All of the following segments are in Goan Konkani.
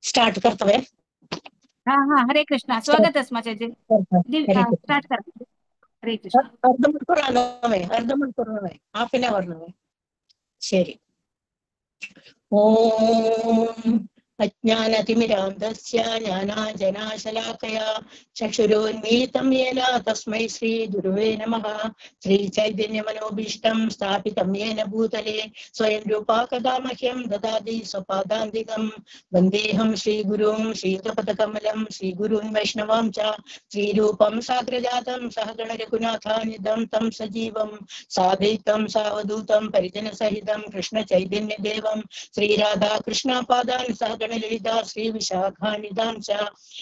स्टार्ट करतोय. हा हा, हरे कृष्णा. स्वागत माताजी, स्टार्ट करा. हरे कृष्णा. अर्ध मणिक्കൂर नव्हे, अर्ध मणिक्കൂर नव्हे, हाफ एन our नव्हे. ശരി. ഓം അജ്ഞാനതിമിരാന്ധസ്യ ജ്ഞാനാഞ്ജനശലാകയാ ചക്ഷുരുന്മീലിതം യേന തസ്മൈ ശ്രീ ഗുരുവേ നമഃ. ശ്രീ ചൈതന്യമനോഭീഷ്ടം സ്ഥാപിതം യേന ഭൂതലേ സ്വയം രൂപാ കദാ മഹ്യം ദദാതി സ്വപാദാന്തികം. വന്ദേഹം ശ്രീഗുരും ശ്രീതപദകമലം ശ്രീഗുരുൻ വൈഷ്ണവാം ച ശ്രീരൂപം സാഗ്രജാതം സഹഗണ രഘുനാഥാനിദം തം സജീവം സാദൈതം സാവധൂതം പരിജനസഹിതം കൃഷ്ണ ചൈതന്യദേവം ശ്രീരാധാ കൃഷ്ണപാദാൻ സഹഗണ ലളിതാ ശ്രീ വിശാഖാനിതാം ച.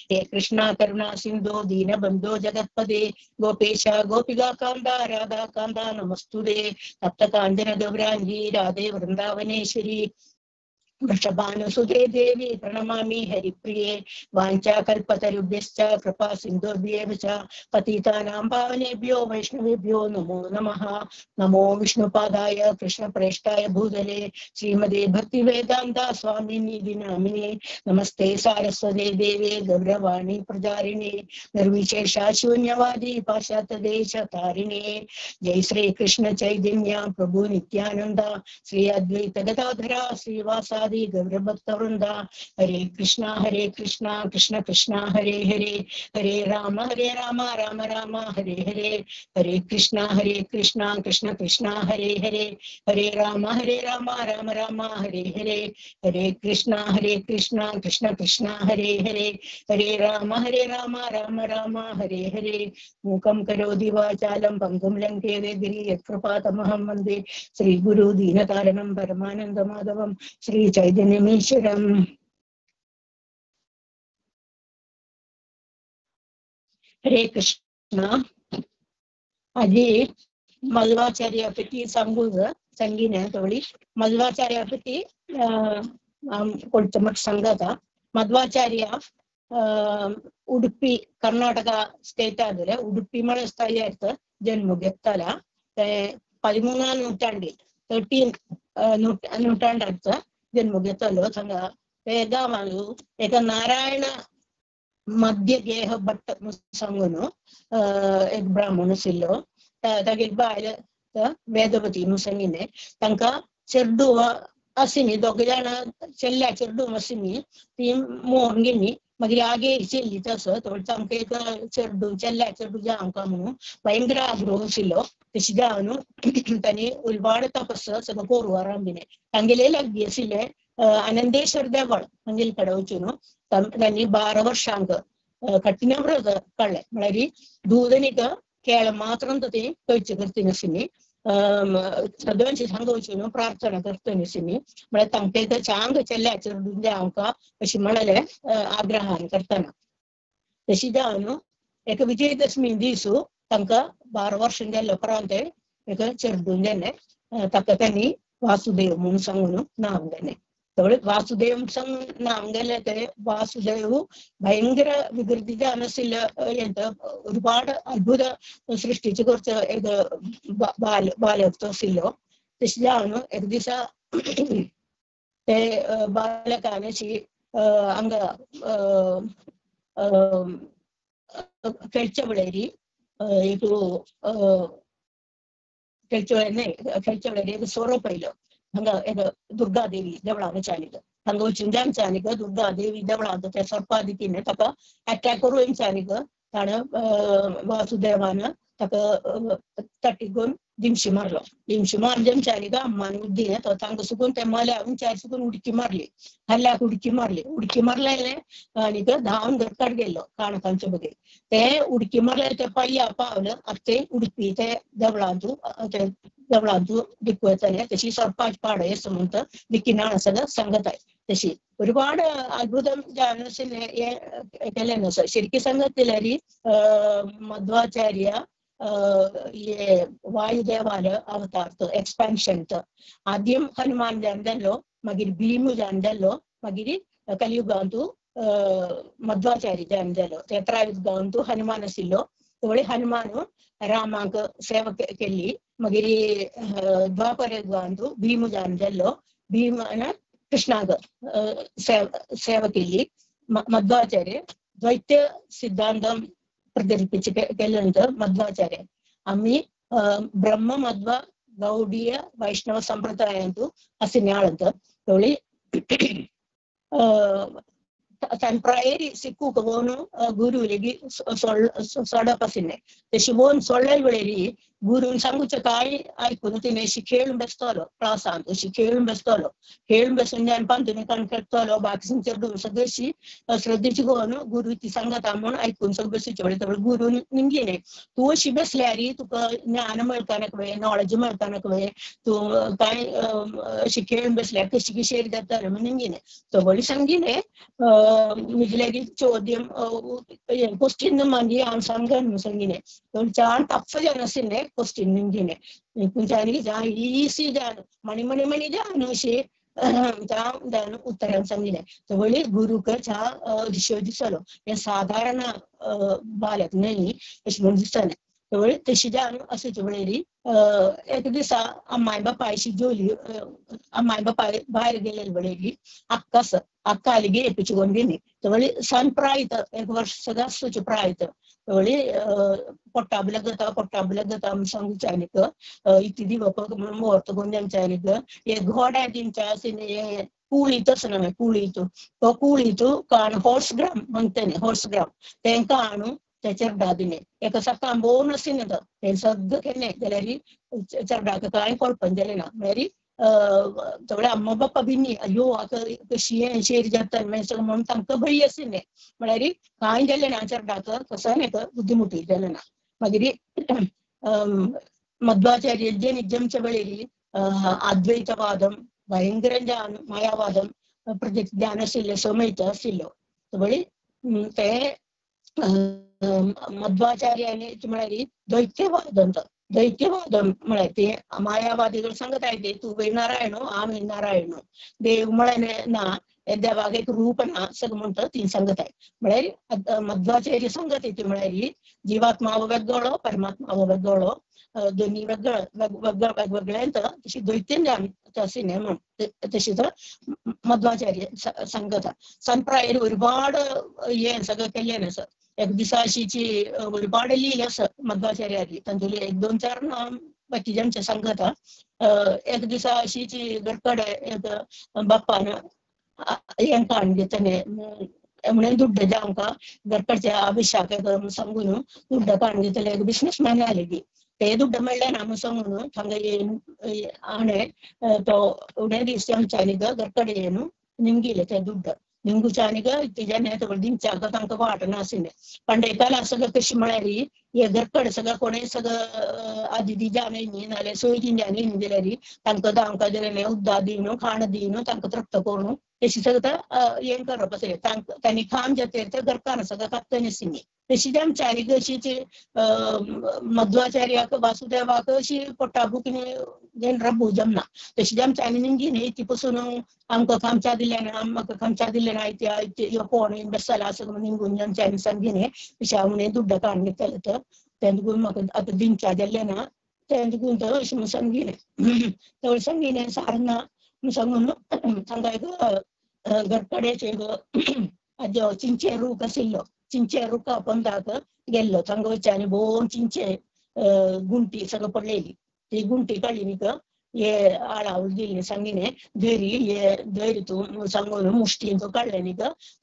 ഹേ കൃഷ്ണ കരുണാ സിന്ധു ദീനബന്ധോ ജഗത്പദേ ഗോപേശ ഗോപികാ കാന്ത രാധാ കാന്ത നമസ്തുതേ. തപ്ത കാഞ്ചന ഗൗരാംഗി രാധേ വൃന്ദാവനേശ്വരി വൃഷഭാനുസുതേ ദേവി പ്രണമാമി ഹരിപ്രിയേ. വാഞ്ചാകൽപതരുഭ്യശ്ച കൃപാ സിന്ധുഭ്യേവ ച പതിതാനാം പാവനേഭ്യോ വൈഷ്ണവേഭ്യോ നമോ നമഃ. നമോ വിഷ്ണുപാദായ കൃഷ്ണപ്രേഷ്ഠായ ഭൂതലേ ശ്രീമതേ ഭക്തിവേദാന്ത സ്വാമിനി നാമിനേ. നമസ്തേ സാരസ്വതേ ദേവേ ഗൗരവാണി പ്രചാരിണേ നിർവിശേഷ ശൂന്യവാദി പാശ്ചാത്യദേശതാരിണേ. ജയ് ശ്രീ കൃഷ്ണ ചൈതന്യ പ്രഭു നിത്യാനന്ദ ശ്രീ അദ്വൈത ഗദാധര ശ്രീവാസാദി ഗൗരഭക്തവൃന്ദ. ഹരേ കൃഷ്ണ ഹരേ കൃഷ്ണ കൃഷ്ണ കൃഷ്ണ ഹരേ ഹരേ ഹരേ രാമ ഹരേ രാമ രാമ രാമ ഹരേ ഹരേ. ഹരേ കൃഷ്ണ ഹരേ കൃഷ്ണ കൃഷ്ണ കൃഷ്ണ ഹരേ ഹരേ ഹരേ രാമ ഹരേ രാമ രാമ രാമ ഹരേ ഹരേ. ഹരേ കൃഷ്ണ ഹരേ കൃഷ്ണ കൃഷ്ണ കൃഷ്ണ ഹരേ ഹരേ ഹരേ രാമ ഹരേ രാമ രാമ രാമ ഹരേ ഹരേ. മൂകം കരോതി വാചാലം പങ്കും ലംഘയതേ ഗിരി യത്കൃപാതമഹം വന്ദേ ശ്രീ ഗുരു ദീനതാരണം പരമാനന്ദമാധവം ശ്രീ ചൈതന്യമീശ്വരം. ഹരേ കൃഷ്ണ. അജി മധ്വാചാര്യ പറ്റി സംഗൂത് സംഗീന തോളി മധ്വാചാര്യ പറ്റി കൊടുത്ത സംഗത. മധ്വാചാര്യ ഉടുപ്പി കർണാടക സ്റ്റേറ്റ് ആതില് ഉടുപ്പി മഴ സ്ഥലത്ത് ജന്മഗത്തല. 13-ാം നൂറ്റാണ്ടിൽ 13 നൂറ്റാണ്ടടുത്ത് ಜನ್ಮಗೆತ್ತಲು ಸಂಘ ಏಕ ನಾರಾಯಣ ಮಧ್ಯಗೇಹ ಭಟ್ ಸಂಗುನು ಬ್ರಾಹ್ಮಣ ಸಿಲ್ಲು ತಗಿಲ್ ಬಾಯ್ ವೇದವತಿ ಮುಸಂಗಿನೆ ತನಕ ಚೆರ್ಡುವ ಅಸಿನಿ ದೊಗ್ಗ ಜನ ಚೆಲ್ಲ ಚೆರ್ಡು ಅಸಿನಿ ती मोहन मागीर आगे चेल्ली तसो तांकां एक चेडू चेल्ल्या चेडू जावंका म्हणून भयंकर आग्रह आशिल्लो. तशें जावन तांणी उलवाड तपस सगळो कोरवारान बिने तांगेले लागीं आशिल्लें आनंदेश्वर देवळ तांगेले कडेन वचून तांणी 12 वर्षांक कठीण व्रत काडलें. म्हळ्यार दूद आनी केळ मात्र ती खंयचे करती आशिल्ली. सगळ्यांची हांगा वचून प्रार्थना करतली आशिल्ली. म्हळ्यार तांकां एक चांग चेल्ल्या चेडूं जावंका अशें म्हणलें आग्रहान करतना. तशें जावन एक विजयदशमी दीस तांकां 12 वर्सां जाल्ले उपरांत एक चेडूं जालें. ताका तांणी वासुदेव म्हणून सांगून नांव दिलें. वासुदेव नाम गेले ते वासुदेव ഭയങ്കര വികൃതി ആനസില്ല. ഒരുപാട് അത്ഭുത സൃഷ്ടിച്ച് കുറച്ച് बालक तशें जावन एक दिसा ते बालकान अशी हांगा खेळच्या वेळेरी एक खेळच्या वेळार न्हय खेळच्या वेळार एक सोरोप आयलो. हांगा एक दुर्गादेवी देवळां वचानीक हांगा वचून जामच्यानीक दुर्गादेवी देवळांत त्या सोरपा दिकीन ताका अटॅक करून येमच्यानीक ताणें वासुदेवान ताका तटीकून दिमशी मारलो. दिमशी मार जेमच्यानीक अम्मान उद्दीन तो तांकां सुकून ते मल्या उंचार सुकून उडकी मारली. हल्ल्याक उडकी मारली. उडकी मारले आनीक धांवन घरकाड गेल्लो काणकांचे बगेर. ते उडकी मारले ते पांया पावले आतां ते उडपी ते देवळांतू ते देवळांतू दिक्कू येताले. तशी सोरपाच पाड येस म्हणटा दिक्की सगळं सांगत आहे. तशी ഒരുപാട് അത്ഭുതം केलें. ശരിക്കും സംഘത്തിലരി മധ്വാചാര്യ വായുദേവാല് അവതാർത്ത് എക്സ്പാൻഷൻ ആദ്യം ഹനുമാൻ जाणलो, मागीर भीम जाणलो, मागीर कलियुगांतू मध्वाचार्य जाणलो. तेत्रायुगांतू हनुमान आशिल्लो. थोडी हनुमान रामाक सेवा केल्ली. मागीर द्वापर युगांतू भीम जाणलो. भीमान कृष्णाक सेवा केली. मध्वाचार्य द्वैत्य सिद्धांतम प्रदर्शित केल्यानंतर मध्वाचार्य आम्ही ब्रह्म मध्व गौडीय वैष्णव संप्रदायांतू असे तेवढी ತನ್ನ ಸಿಕ್ಕುಕೋನು ಗುರುವಿಗೆ ಸೊಡಪಸಿನೆ ತशी वोन सोडलेल वेळेरी गुरून सांगूचे काय ऐकून तिने अशी खेळून बसतलो क्लासांत अशी खेळून बसतलो, खेळून बसून ज्ञानपान तिने कान खेळतलो बाकी चेडून सगळी श्रद्धेची गोवन गुरु ती सांगता म्हणून ऐकून सगळं बसूचे वेळे तेवढे गुरु निमगिने तूं अशी बसल्यारी तुका ज्ञान मेळतानाक वे नॉलेज मेळतानाक वे तूं काय अशी खेळून बसल्यार कशी कशी जाता म्हणून निमगिने तवळी सांगिने मिजल्यागी ചോദ്യം ക്വസ്റ്റ്യൻ മതി ആൻസർ സംഗിനെ ചാൻ ടഫ് ജനസിനെ ക്വസ്റ്റ്യൻ നിങ്കിനെ ചാനിക്ക് ഈസി ജാനു മണി മണി മണി ജാനു ശേ ഉത്തരം സംഗിനെ തവളി ഗുരുക്ക് ചാ दिसलो हे साधारण बालक न्ही अशें म्हणून दिसतालें. तवळी तशी जावन अशेंच वेळेरी एक दिसा अम्माय बापायशी जोली अम्माय बापाय भायर गेलेले वेळेरी अक्कास अक्का आली ಏಪಿಸಿಕೊಂಡಿನಿ. ತವಳಿ ಸಣ್ಣ ಪ್ರಾಯತ एक वर्ष सगळं आसूचे प्रायत तवळी पोट्टाबलगता पोट्टाबलगता सांगूच्यानिक इति दिवप म्हणून मोर्त आमच्यानिक हे घोड्या दिमच्या असे ಕೂಳಿತು ನಮಗೆ ಕೂಳಿತು तो ಕೂಳಿತು काण हॉर्स ग्राम म्हणतेने हॉर्स ग्राम तेंका आणू ते चेरडा दिले एका सकाळ बोन आशिल्लें तें सगळें केलें जाल्यार चेरडाक कांय कळपन जालें ना. म्हळ्यार सगळे अम्मा बाप्पा भिन्नी अय्यो आतां कशी शेर जाता मागीर सगळें म्हणून तांकां भंय आशिल्लें. म्हळ्यार कांय जालें ना चेरडाक कसो एका बुद्धिमुटी जालें ना. मागीर मध्वाचार्य जे निजमच्या वेळेर अद्वैतवादम भयंकर मायावादम प्रत्येक ज्ञान आशिल्लें समयत आशिल्लो तवळी ते मध्वाचार्याने म्हळ्यार दैत्यवाद ಅಂತ दैत्यवाद म्हळ्यार ते मायावादीಗಳು सांगत आहे तू नारायण आम्ही नारायण देव म्हळ्यार ना देवाक एक रूप ना सगळं म्हणटा ती सांगत आहे. म्हळ्यार मध्वाचार्य सांगत ती म्हळ्यार जीवात्मा वेगळो परमात्मा वेगळो दोन्ही वेगळ वेगवेगळे तशी द्वैत्य ज्ञान म्हणून तशी तर मध्वाचार्य सांगता. सनप्रायर ഒരുപാട് हें सगळं केल्लें आसा. एक दिसा अशीची ഒരുപാട് लील आसा मध्वाचार्याली तांतुली एक दोन चार नांव बाकीचे आमचे सांगता. एक दिसा अशीची घरकडे एक बाप्पान हें काडून घेतलें म्हणून दुड्ड आमकां घरकडच्या अभिषाक सांगून दुड्ड काडून घेतले. एक बिजनेसमॅन आलेली ते दुड्ड मेळ्ळें ना म्हणून सांगून हांगा हाणें तो उणे दीस आमच्यानी घरकडे येवन निमगिले ते दुड्ड निमगुच्यानी तिज्याने दिमच्याक तांकां वाट नाशिल्लें. पंडेकाल सगळं कशी म्हळ्यार हे घरकडे सगळं कोणें सगळं आदिती जाने न्ही नाल्यार सोयरी जाने न्ही जाल्यार तांकां तांकां जाल्यार उदक दिवन खाण दिवन तांकां तृप्त करून तशी सगळं हें करप आसलें. तांकां तांणी खाम जातेर ते घरकान्न सगळं कापतली आशिल्ली. तशी आमच्यानी अशीच मध्वाचार्याक वासुदेवाक अशी पोटाभूक रब्बू जमना तशी आमच्यानी निमगी न्ही ती पसून आमकां खामच्या दिलें ना आमकां खामच्या दिलें ना इथे कोण बेसाला असं निमगून आमच्यानी सांगी न्ही तशें हांव दुड्ड काडून घेतलें तर तें म्हाका आतां दिमच्या जाल्लें ना तें तर अशें म्हणून सांगिलें. तेवळ सांगिलें सारना म्हणून सांगून तांकां एक घरकडेचे एक चिंचे रूख आशिल्लो चिंचे रुखा पंदाक गेल्लो थंग वयच्यानी भोव चिंचे गुंटी सगळं पडलेली ती गुंटी काडली न्ही हे आळावल दिली सांगिने धरी हे धरी तूं सांगून मुष्टी काडले न्ही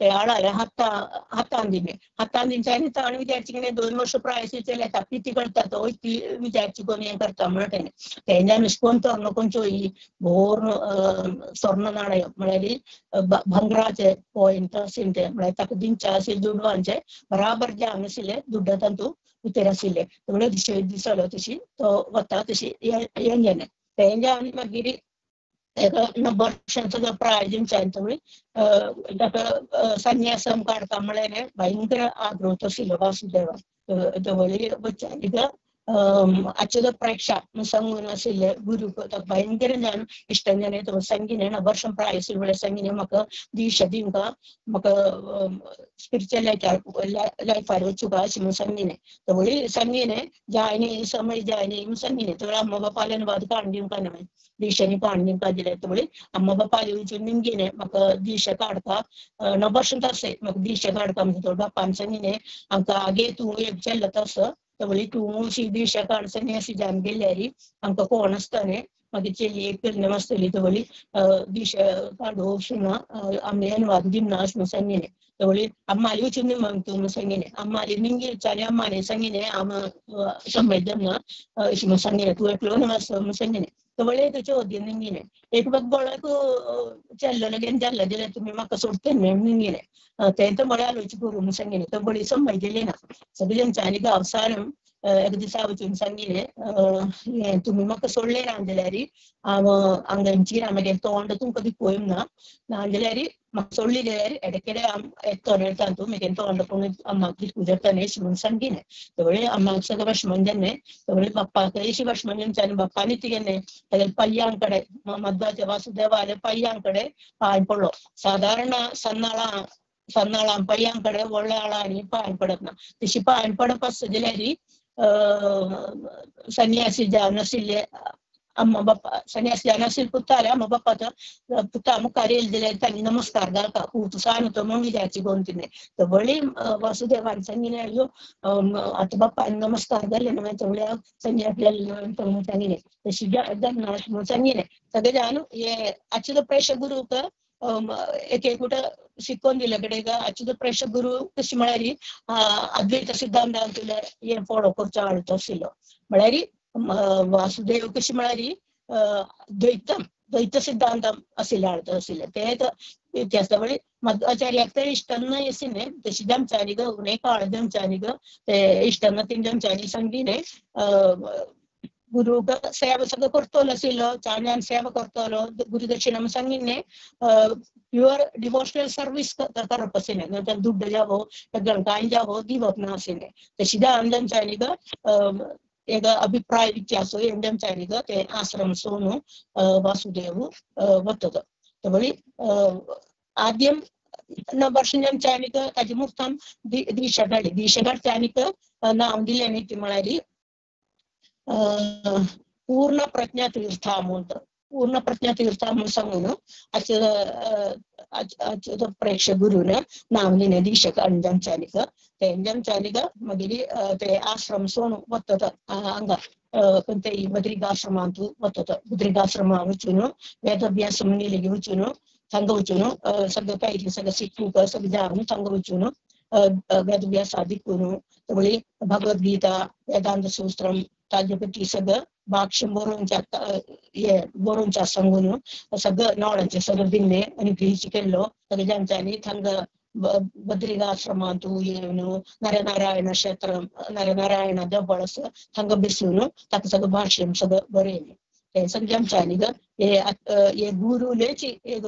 ते आळाले हाता हातान दिले हातान दिंच्यानी ताणें विचारचे दोन वर्ष प्रायस चेले पिती करता तो ती विचारची कोण हें करता म्हणून तेणें तेंच्यान कोण तोर्ण कोण चोयी भोर स्वर्ण नाणय म्हळ्यार भांगराचे पॉयंट आशिल्ले ते म्हळ्यार ताका दिंचे आशिल्ले दुडवांचे बराबर जे आशिल्ले दुड्ड तातूंत भितर आशिल्ले तेवढे दिसलो तशी तो वता तशी हें जालें. तेंच्या मागीर एका वर्षांचो प्राय दिमच्यान थंय ताका संन्यासम काडता म्हळ्यार भयंकर आग्रह आशिल्लो वासुदेवा तवळी वच्चानी അച്യുത പ്രേക്ഷ സംഗുന ആशिल्ले गुरूक भयंकर ഞാൻ इश्टान जालें संगिने वर्षं प्राय आशिल्ले संगिने म्हाका दीक्षा दिवंका म्हाका स्पिरिच्युअल लायफार वचूंका अशें म्हणून सांगिने. तवळी सांगिने जायनी समय जायनी म्हणून सांगिने. तवळी अम्मा बापाले अनुवाद काडून दिवंका न्हय दीक्षांनी काडून दिवंका दिले. तवळी अम्मा बापाले वचून निमगिने म्हाका दीक्षा काडपा णव वर्सां आसे म्हाका दीक्षा काडपा म्हणजे बापान सांगिने आमकां आगे तूं एक चल्ला तसो तवळी तूं अशी दीक्षा काड संन्यासी जावन गेल्यारी आमकां कोण आसता न्ही मागीर चेली एक चेडूं आसतली तवळी दीक्षा काडू ना आमी अनुवाद दिवना अशें म्हणून सांगिने. तवळी अम्माली वचून निमंग तूं म्हणून सांगिने. अम्माली निमगी चाली अम्माने सांगिने आम समज ना अशें म्हणून सांगिने तूं एकलो न्हय आसता म्हणून सांगिने. तवळी एक चवथी निमगिने एक बळक चेल्लो लगेन जाल्लो जाल्यार तुमी म्हाका सोडते न्हय निमगिने. तें तर म्हळ्यार आलोवचें करूं म्हणून सांगिने. तो बळी समज दिली ना सगळें तेंच्यांनी अवसार एक दिसा वचून सांगिलें हें तुमी म्हाका सोडलें ना जाल्यार हांव हांगाची म्हगेलें तोंड तुमकां दिकोय ना ना जाल्यार म्हाका सोडली जाल्यार एडकेडे येतो न्हय तूं म्हगेलें तोंड कोण अम्माक दिकू जाता न्हय अशें म्हणून सांगिलें. तवळी अम्माक सगळें भशमण जालें. तवळी बाप्पाक अशी भशमण जालें बाप्पान कितें केलें तागेल्या पांयां कडेन मध्वाच्या वासुदेवाल्या पांयां कडेन पांय पडलो. सादारण सन्नाळां सन्नाळां पांयां कडेन व्हडल्या आळांनी पांय पडप ना तशी पांय पडप आसता जाल्यार सन्यासी जावन आशिल्ले अम्मा बाप्पा सन्यासी जावन आशिल्ले पुताले अम्मा बाप्पाचो पुता मुखार येयले जाल्यार तांणी नमस्कार घालता पूत सान तो म्हणून विचारची कोण तिणें. तवळी वासुदेवान सांगिलें अयो आतां बाप्पान नमस्कार घाले न्हय तवळी सन्यास जाले न्हय सांगिलें. तशी जालना अशें म्हणून सांगिलें. सगळें जावन हे अच्युत प्रेक्ष गुरूक एक एकूट शिकोवन दिले कडेन अच्युत प्रेक्ष गुरू कशी म्हळ्यार अद्वैत सिद्धांतांतले हें फॉलो करचो हाडचो आशिल्लो. म्हळ्यार वासुदेव कशी म्हळ्यार द्वैतम द्वैत सिद्धांत आशिल्ले हाडचो आशिल्ले ते इतिहास. तवळी मध्वाचार्याक ते इश्टान आशिल्ले तशी जमच्यानी ग उणे काळ जमच्यानी ग ते इश्टान तीन जमच्यानी सांगिलें गुरूक सेवा सगळं करतलो आशिल्लो चान्यान सेवा करतलो गुरुदक्षिणा सांगिल्लें प्युअर डिवोशनल सर्वीस करप आशिल्लें दुड्ड जावो कांय जावो दिवप ना आशिल्लें. तशी जावन तेंच्यांनी ग एक अभिप्राय व्यत्यास तेंच्यांनी ग ते आश्रम सोडून वासुदेव वतलो. तवळी आद्यम वर्षां तेंच्यांनी ताजे मुखार दीक्षा काडली. दीक्षा काडच्यानीक नांव दिलें न्ही ती म्हळ्यार पूर्ण प्रज्ञा तीर्थ म्हणून पूर्ण प्रज्ञा तीर्थ म्हणून सांगून अच्युत प्रेक्ष गुरून नांव दिलें दीक्षा जमच्यानीक. ते जमच्यानीक मागीर ते आश्रम सोडून वतत हांगा खंय बद्रिकाश्रमांत वतत. बद्रिकाश्रमा वचून वेदभ्यास मुनीलेगी वचून थंग वचून सगळें कांय सगळें शिकूंक सगळें जावन थंग वचून वेदव्यास दिकून तवळी भगवद्गीता वेदांत सूत्रम ताजे पटी सगळं भाष्य बरोवच्या हे बरोवच्या सांगून सगळं नॉलेज सगळं दिल्लें आनी ग्रहीच केल्लो सगळें जांच्यांनी थंग बद्रिकाश्रमांतू येवन नरनारायण क्षेत्र नरनारायण देवळ आसा थंग बसून ताका सगळं भाष्य सगळं बरयलें. तें सगळें आमच्यांनी हे गुरुलेची एक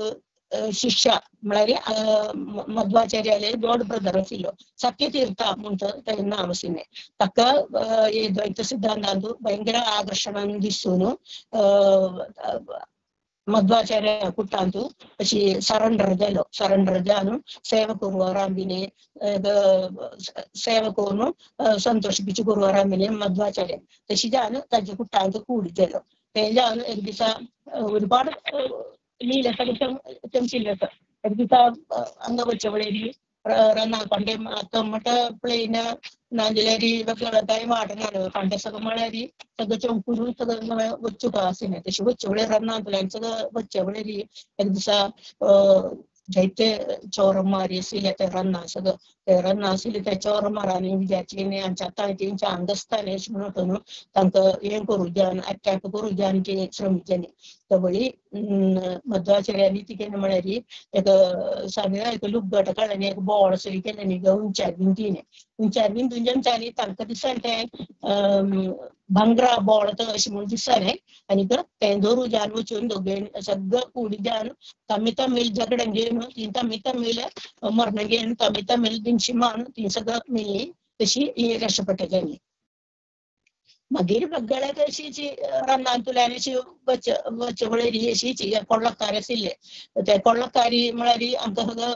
शिष्य म्हळ्यार मध्वाचार्याले दोड ब्रदर आशिल्लो सत्यतीर्थ म्हणटा तेजें नांव आशिल्लें. ताका हे द्वैत सिद्धांतांत भयंकर आकर्शण दिसून मध्वाचार्य कुटांत अशी सरेंडर जालो. सरेंडर जावन सेवा करूं रांबिने सेवा करून संतोष करूं रांबिने मध्वाचार्य तशी जावन ताजे कुटांत कूड जालो. तें जावन एक दिसा ഒരുപാട് लीला चमचिल्ले आसा. एक दिसा हांगा वचचे वळेरी रना पांडे आतां म्हणटा प्लेन नाजाल्यार वेगळं कांय वाट ना पांडे सगळं म्हळ्यार सगळें चमकून सगळें वचूंक आशिल्लें. तशें वचचे वेळार रनांतल्यान सगळें वचचे वेळार एक दिसा जायते चोरमारी आशिल्ले ते रन्ना सगळं ते रन्ना आशिल्ले त्या चोरमारांनी विजाची न्ही आमच्या आतां तेंच्या आंग आसता न्ही अशें म्हणून तांकां हें करूं जाय अटॅक करूं जाय आनी ते श्रमिच्यांनी. तवळी मध्वाचार्यांनी ती केलें म्हळ्यार एक सांगलें एक लुगट काडलें एक बोळ सरी केलें न्ही उंचार बीन दिलें उंचार बीन तुमच्यानी तांकां दिसलें तें भांगरा बोळ अशें म्हणून दिसलें आनी तें धरून जावन वचून दोगेन सगळं कुडी जावन तमी तमील झगड्यान घेवन ती तमी तमील मरण घेवन तमी तमील दिनशी मान ती सगळं मेळ्ळी तशी ही रक्षपट जाली. मागीर सगळ्याक अशी रानांतल्यान अशी वच वळेरी अशी कोल्लकार आशिल्ले ते कोल्लकारी म्हळ्यार आमकां सगळं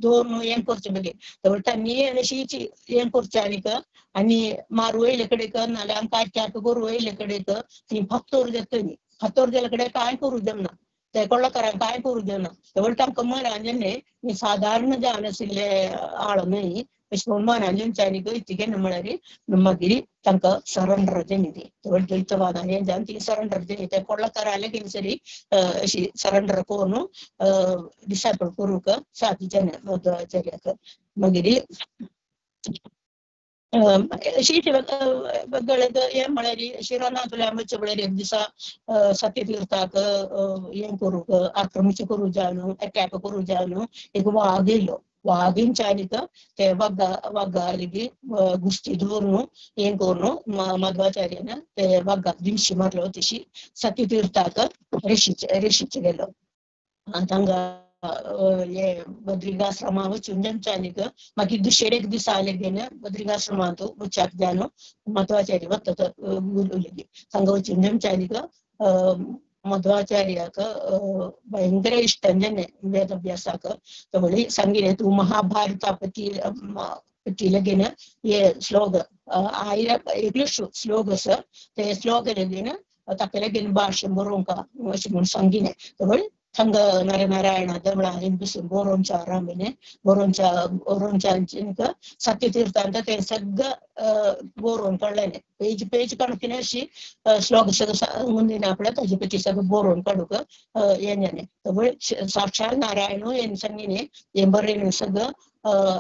दोन हें करचें मागीर तर तांणी अशी हें करचें आनीक आनी मारू वयले कडेन नाल्यार आमकां अटॅक करूं वयले कडेन ती फातोर जातली फातोर जाल्ले कडेन कांय करूं जमना ते कोल्लकारांक कांय करूं जमना तर तांकां मनान न्ही सादारण जावन आशिल्ले आळ न्हय अशें म्हूण मनान आनीक इतकें म्हळ्यार मागीर तांकां सरंडर जाली ती द्वैतवादान हें जावन ती सरंडर जाली ते कोल्लकाराले कितें अशी सरंडर करून डिसायपल करूंक साध्य जालें मध्वाचार्याक. मागीर अशी हें म्हळ्यार अशी रानांतल्यान वचचे म्हळ्यार एक दिसा सत्यतीर्थाक हें करूंक आक्रमण करूं जाय न्हू अटॅक करूं जाय न्हू एक वाग येयलो वागिंचानिक ते वग्गा वग्गालिगी गुस्ती दवरून हें करून मध्वाचार्यान ते वग्गाक दिमशी मारलो तशी सत्यतीर्थाक ऋषीचे ऋषीचे गेलो. हांगा हे बद्रिकाश्रमा वचून जमच्यानीक मागीर दुसरे एक दिसा आले बद्रिकाश्रमांत वचाक जावन मध्वाचार्य वता गुरुलेगी हांगा वचून जमच्यानीक मध्वाचार्याक भयंकर इश्टन जालें वेदव्यासाक. तवळी सांगिलें तूं महाभारता पती पती लगीन हे श्लोक आयरा एकलो श्लोक आसा ते श्लोक लगीन ताका लगीन भाशण बरोवंक अशें म्हूण सांगिलें. तवळ थंग नरनारायण देवळां बसून बरोवच्या आरांभिने बरोवच्या बरोवच्या सत्यतीर्थांत ते सगळं बरोवन काडलें पेज पेज कणकीन अशी श्लोक सगळं ಮುಂದಿನ आपल्या ताजे पती सगळं बरोवन काडूंक हें जालें. तवळ साक्षात नारायण हें सांगिलें हें बरयलें सगळं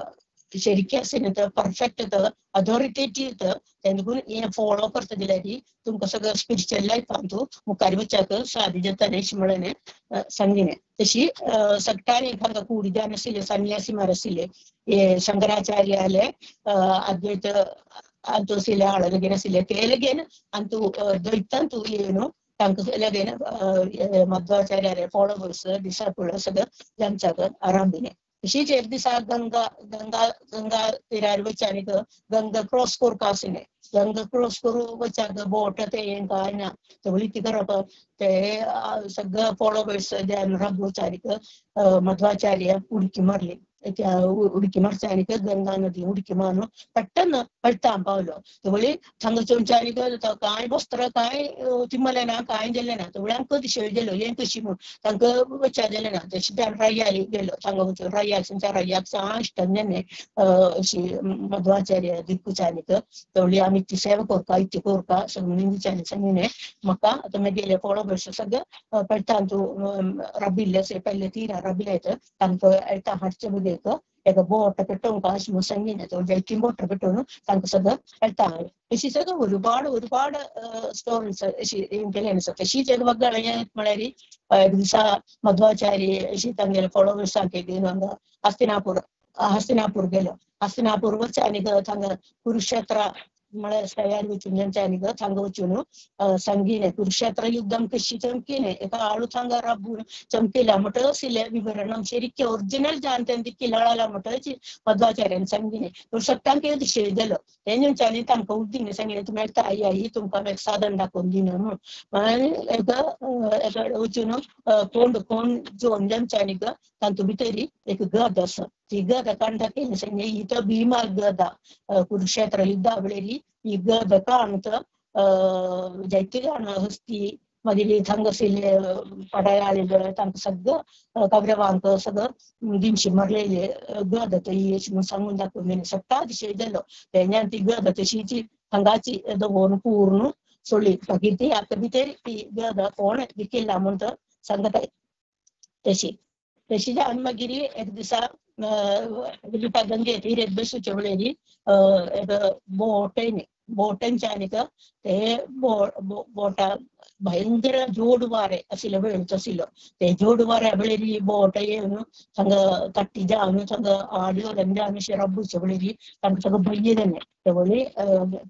ശരിക്കും आसना परफेक्ट अथॉरिटेटिव्ह तेंकून हें फॉलो करता जाल्यार तुमकां सगळं स्पिरिच्युअल लायफान तूं मुखार वचपाक साध्य जाता अशें म्हणलें सांगिलें. तशी सगळ्यांनी हांगा कुडी जावन आशिल्ले सन्यासी मार आशिल्ले हे शंकराचार्याले अद्वैत अंतू आशिल्ले हाळ लगीन आशिल्ले ते लगीन अंतू द्वैतांतू येवन तांकां लगीन मध्वाचार्याले फॉलोवर्स डिसायपल सगळं जमच्याक आरांभिलें. तशीच एक दिसा गंगा गंगा गंगा तिरार वचानीक गंगा क्रॉस करपा आशिल्लें गंगा क्रॉस करूं वचाक बोट ते हें कांय ना सगळी ती करप ते सगळं फॉलोवर्स रघुचारीक मध्वाचार्य उडकी मारली उडकी मारच्यानीक गंगा नदी उडकी मारून पट्टन पळटां पावलो. तवळी थंगा चोमच्यानीक कांय वस्त्र कांय तिमलें ना कांय जालें ना तवळी आमकां दिशे गेलो हें कशी म्हूण तांकां वचा जालें ना. तशें त्या रय्याली गेलो थांगा वचून रय्याक रय्याक इश्टन जालें अशी मध्वाचार्य दिक्कुचानीक. तवळी आमी ती सेवा करपा इतली करपा सगळीं विचारलें सांगिलें म्हाका आतां मागीर फॉलोवर्स सगळें पळटां तूं रबिल्ले पयले तीरा रबिले तांकां एका हाडचें मागीर एका बोट पेटोवंक अशें म्हूण सांगिलें. तो जायतीं बोटां पेटोवन तांकां सगळं मेळटा. अशी सगळं ഒരുപാട് ഒരുപാട് സ്റ്റോറീസ് अशी केलें आसा. तशीच एक वग्गाळ म्हळ्यार एक दिसा मध्वाचार्य अशी तांगेले फॉलोवर्सांक घेवन हांगा हस्तिनापूर हस्तिनापूर गेलो. हस्तिनापूर वचानीक थांगा कुरुक्षेत्र म्हळ्यार तयार वचून तेंच्यांनी थांगा वचून सांगिलें कुरुक्षेत्र युद्धम कशी चमकीने एका आळू थांगा राबून चमकिला म्हणटा आशिल्लें विवरण शरिक्के ओरिजिनल जावन तें किलाळाला म्हणटा मध्वाचार्यान सांगिलें. पूण सगळ्यांक दिशे गेलो तेंच्यांनी तांकां उद्दीन सांगिलें तुमी ताई आई तुमकां एक साधन दाखोवन दिना म्हणून. मागीर एका एका वचून कोंड कोण जोन तेंच्यांनी तातूंत भितर एक गद आसा ती गद काडून दाखयली सांगलें ही तर भीमा गदा कुरुक्षेत्र युद्धा वेळेर ही गद काडून जायते जाण हस्ती मागीर थंग आशिल्ले पडायाळे तांकां सगळं कौरवांक सगळं दिमशी मारलेले गद ही अशी म्हूण सांगून दाखोवन दिलें. सगळ्या दिशे गेलो तेन्ना ती गद तशीच हांगाची दवरून पूर्ण सोडली. मागीर ती आतां भितर ती गद कोण विकिल्ला म्हूण तो सांगता. तशी तशी जावन मागीर एक दिसा गंगे तीर बसूचे वेळेर एक बोट येयलें बोटांच्या आनीक ते बोटा भयंकर जोड वारें आशिल्लो वेळच आशिल्लो ते जोड वाऱ्या वेळेर बोट येवन थांगा तट्टी जावन थांगा आडयो जावन अशें रब्बूचे वेळेर तांकां सगळें भंय जालें. तेवळी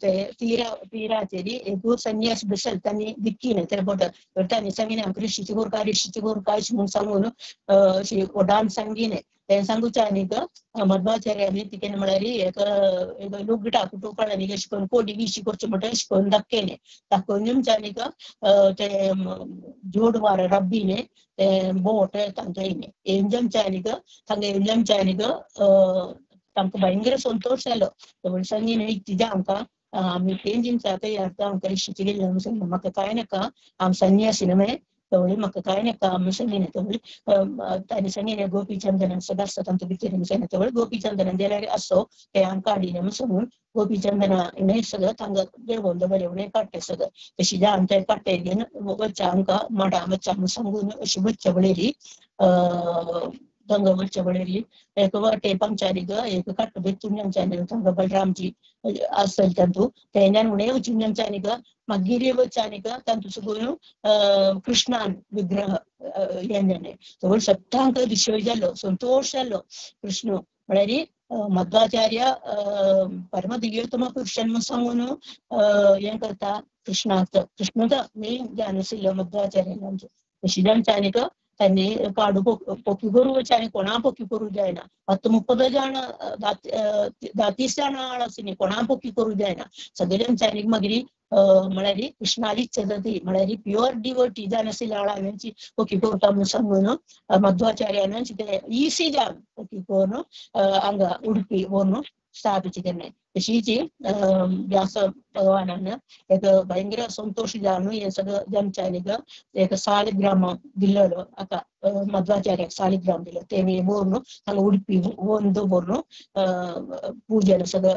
ते तीरा तीराचेर एक संन्यास बसल तांणी दिक्कीने ते बोट तांणी सांगिलें आमकां ऋषीची कोरका ऋषीची कोरका अशें म्हूण सांगून अशी व्हडान सांगिलें. तें सांगूचे आनीक मध्वाचार्यानी तिकेन म्हळ्यार एक एक लुगटा कुटुंबांनी अशें करून कोडी विशी करचे म्हणटा अशें करून दाखयलें. दाखोवन जेमचे आनीक ते जोडवार रब्बीने ते बोट तांकां येयलें. येवन जेमचे आनीक तांकां येवन जेमचे आनीक तांकां भयंकर संतोश जालो. म्हण सांगीन तिजें आमकां आमी तें जिनसा आतां आमकां रिशीचे गेल्ले म्हणून सांगलें म्हाका कांय नाका, आम संन्यासी न्हय तवळी म्हाका कांय नाका म्हणून सांगिलें. तवळी तांणी सांगिलें गोपीचंदन सदां आसता तांचो भितर म्हणून सांगलें. तवळी गोपीचंदन जाल्यार आसो तें आमकां हाडिलें म्हणून सांगून गोपीचंदना हें सगळं तांकां देवोन दवरलें म्हणून काडटें सगळं. तशी आमी तें काडटें घेवन वच्चें आमकां माडा वच्चें म्हणून सांगून अशी वच्चें वळेरी गंगा वच्चें वळेरी एक वाटे पंचारीक एक काट्ट बेतून आमच्यानी तांकां बलरामजी आसतले तांतू तेन्यान उणें वचून आमच्यानी मागीर वच्चानीक तांतू सगळ्यो कृष्णान विग्रह हें जालें. तो सगळ्यांक विशय जालो, संतोश जालो. कृष्ण म्हळ्यार मध्वाचार्य परमदिव्योत्तम पुरुषान म्हणून सांगून हें करता कृष्णाक. कृष्ण तर मेन ज्ञान आशिल्लो मध्वाचार्यान आमचो. तशी आमच्यानीक त्यांनी काडू पोकी करू आनी कोणा पोकी करूं जायना. 10 30 जाण 10-30 जाण आळ आसली कोणा पोकी करूं जायना. सगळे आमच्यानी मागीर म्हळ्यार कृष्णाली इच्छा जाती म्हळ्यार प्युअर डिवोटी जावन आशिल्ल्या आळांची पोकी करता म्हणून सांगून मध्वाचार्यान ते इसी जावन पोकी करून हांगा उडपी व्हरून स्थापित केन्नाय. तशीच व्यास भगवानान एक भयंकर संतोष जावन हें सगळं जमच्यानीक एक सालिग्राम दिल्लो आतां मध्वाचार्याक सालिग्राम दिलो तेणी व्हरून हांगा उडपी व्हरून दवरून पूजन सगळं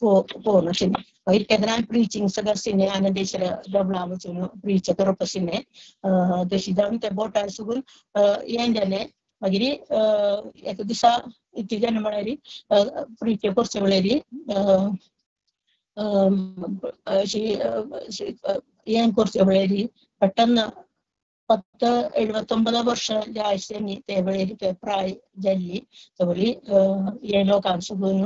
पळोवन आशिल्लें. मागीर केन्ना प्रिचींग सगळं आशिल्लें आनंदेश्वर देवळां वचून प्रीच करप आशिल्लें. तशी जावन ते बोटार सगून हें जालें. मागीर एका दिसा इतलें म्हळ्यार प्रीच करचे म्हळ्यार अशी हें करचे म्हळ्यार पट्टन 10 79 वर्सां जे आशिल्ली ते वेळेर ते प्राय जाल्ली. सगळी हे लोकांक सगून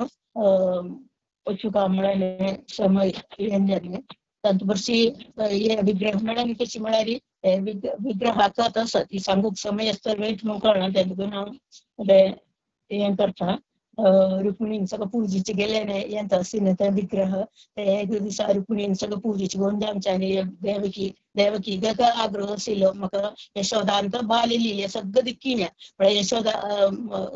वचूंक म्हळ्यार समय हें जालें. तातूंत बरशी हे विग्रह म्हळ्यार कशी म्हळ्यार विग्रहाक आतां आसा ती सांगूंक समय आसता वेट म्हणून कळना तें देखून हांव तें हें करता. रुक्मिणीन सगळं पुजेचे गेले न्ही हें आशिल्लें तें विग्रह ते एक दिसा रुक्मिणीन सगळं पुजेचे घेवन आमच्यांनी देवकी देवकीक आग्रह आशिल्लो म्हाका यशोदान तर बाल लिले सगळं दिक्की म्हळ्यार यशोदा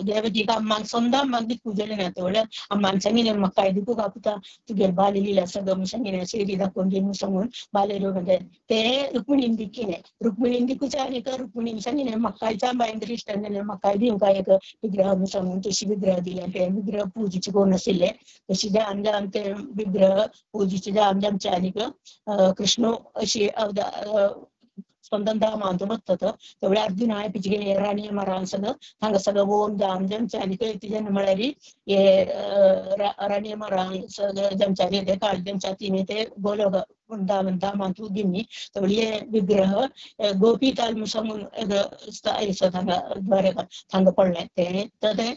देवकीक अम्माक समजा अम्माक दिक्कू गेलें ना. तेवढ्या अम्मान सांगिलें म्हाका काय दिकू कापुता तुगेले बाल लिला सगळं म्हणून सांगिलें शेरी दाखोवन दी म्हणून सांगून बाले म्हणजे ते रुक्मिणीन दिक्की. रुक्मिणीन दिकूचे आनी रुक्मिणीन सांगिलें म्हाका भयंकर इश्टान जालें म्हाकाय दिवंक एक विग्रह म्हणून सांगून तशी विग्रह दिले. ते विग्रह पुजेचे कोण आशिल्ले तशी जावन जावन ते विग्रह पुजेचे जावन आमच्या आनीक कृष्ण अशी स्वंतन धामांत वतात. तेवढ्या अर्जुन आयपीचे राणी मारान सगळं हांगा सगळं ओम जाम जमच्या आनी तिजें म्हळ्यार हे राणी मारान सगळं जमच्यानी ते काळ जमच्या तिने ते गोलोक धामांत गिन्नी. तेवढी हे विग्रह गोपी ताल सांगून हांगा द्वारका हांगा पडलें तें तर तें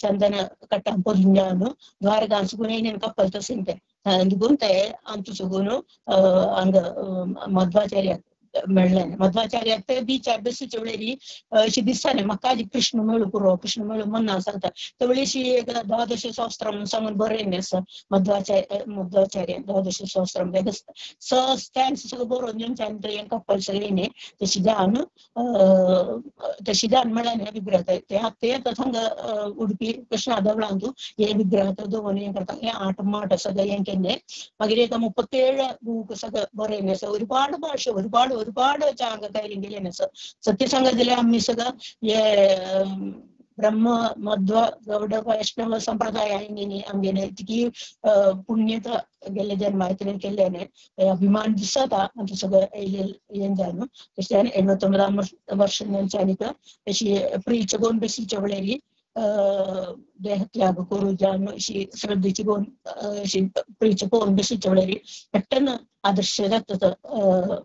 चंदन कट्टां परून जावन द्वारकान सुकून येयलें कप्पल तशें तें देखून ते आमचो सगून हांगा मध्वाचार्याक मेळ्ळें. मध्वाचार्याक ते बिचार बसूचे वेळेर अशी दिसतालें म्हाका कृष्ण मेळू पुरो कृष्ण मेळू मना सांगता. तेवळी अशी एक 12 शास्त्र म्हणून सांगून बरयलें आसा मध्वाचार्य मध्वाचार्य 12 शास्त्र स्टँड्स सगळं बरोवन जेमच्यान हें कंपल्सरी न्ही तशी जावन तशी जावन मेळ्ळें विग्रह ते ते आतां हांगा उडपी कृष्णा देवळांतू हे विग्रह दवरून हें करता. हें 8 माठ सगळें हें केल्लें. मागीर एक 37 बूक सगळं बरयलें आसा. ഒരുപാട് ഭാഷ ഒരുപാട് ഒരുപാട് കാര്യങ്ങളിലാണ് സത്യസംഘത്തിലെ അമ്മിസക ब्रह्म मध्व गौड वैष्णव संप्रदाय आमगेले तिकी पुण्यता गेल्ले जन्मांतल्यान केल्ल्याने अभिमान दिसता आमचो सगळं हें जावन तशें 89 वर्षांच्यानी अशी प्रीच गोन बेसीच्या वेळेर देहत्याग करू जावन अशी श्रद्धेची गोन अशी प्रीच पळोवन बेसीच्या वेळेर पट्टन आदर्श जाता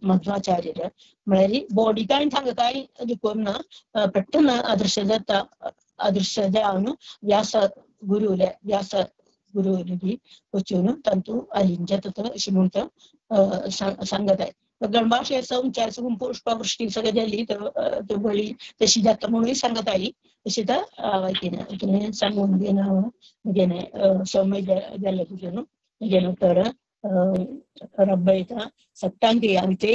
मध्वाचार्य म्हळ्यार बॉडी कांय थांगा कांय दिकोवन ना पट्टन आदर्श जाता. आदर्श जावन व्यास गुरुले व्यास गुरुली वचून तांतू अलिंजत अशें म्हणटा सांगत आहे. गणभाशे संचार सगळं पुष्पवृष्टी सगळं जाली तर बळी तशी जाता म्हणून सांगत आई. अशी तर सांगून घेवन हांव म्हगेलें समय जालें तुजें न्हू म्हगेलें उतर रब्बयता सट्टांक हांवें ते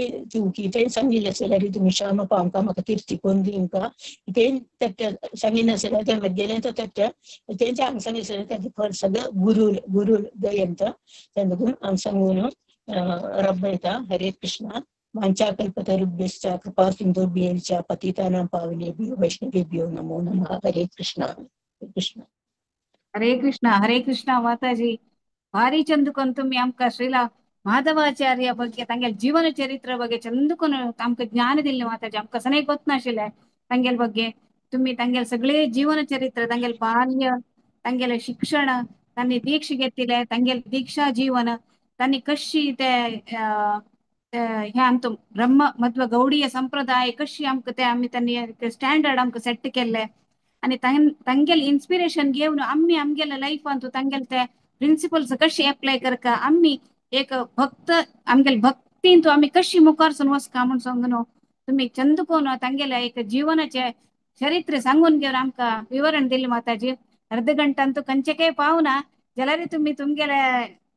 सांगिल्लें आसलें जाल्यार तुमी श्याम आमकां म्हाका तीर्थ करून दिवंका तें सांगिनासलें तें म्हगेलें तर तेंचे हांगा सांगिनासलें तें सगळें गुरू गुरू दयंत तें देखून हांव सांगून रब्बयता. हरे कृष्णा. वाञ्छाकल्पतरुभ्यश्च कृपा सिन्धुभ्यश्च पतितानां पावनेभ्यो वैष्णवेभ्यो नमो नमः. हरे कृष्णा. कृष्ण. हरे कृष्णा. हरे कृष्णा माताजी. ಭಾರಿ ಚಂದಕೊಂದು ತುಮ್ಮಿ ಆಮ್ಕ ಶ್ರೀಲಾ ಮಾಧವಾಚಾರ್ಯ ಬಗ್ಗೆ ತಂಗೆಲ್ ಜೀವನ ಚರಿತ್ರೆ ಬಗ್ಗೆ ಚಂದಕೊನು ಆಮ್ಕ ಜ್ಞಾನದಿಲ್ಲ ಮಾತಾಜಿ. ಆಮ್ಕ ಸನೇ ಗೊತ್ತನಾಶಿಲ್ಲ ತಂಗೆಲ್ ಬಗ್ಗೆ. ತುಮ್ಮಿ ತಂಗೆಲ್ ಸಗಳೆ ಜೀವನ ಚರಿತ್ರೆ, ತಂಗೆಲ್ ಬಾಲ್ಯ, ತಂಗೆಲ ಶಿಕ್ಷಣ, ತನ್ನಿ ದೀಕ್ಷೆ ಗೆತ್ತಿಲೆ, ತಂಗೆಲ್ ದೀಕ್ಷಾ ಜೀವನ, ತನ್ನಿ ಕಶಿ ते ಅಂತು ಬ್ರಹ್ಮ ಮಧ್ವ ಗೌಡಿಯ ಸಂಪ್ರದಾಯ ಕಶಿ ಆಮ್ಕ ते आम्ही तन्नी ಸ್ಟ್ಯಾಂಡರ್ಡ್ ಆಮ್ಕ ಸೆಟ್ ಕೆಲ್ಲೆ आणि ತಂಗೆಲ್ ಇನ್ಸ್ಪಿರೇಷನ್ घेऊन आम्ही आमगेले लाईफ अंतु ತಂಗೆಲ್ ते प्रिन्सिपल्स कशी अप्लाय करका, आम्ही एक भक्त आमगेले भक्तींतु आम्ही कशी मुखार वचका म्हूण सांगून तुम्ही चंदकोन ತಂಗೆಲ एक जीवनाचे चरित्रे सांगून घेवन आमकां विवरण दिले माताजी. अर्ध गंटे अंतु कंचेकय पावना जाल्यार तुम्ही तुमगेले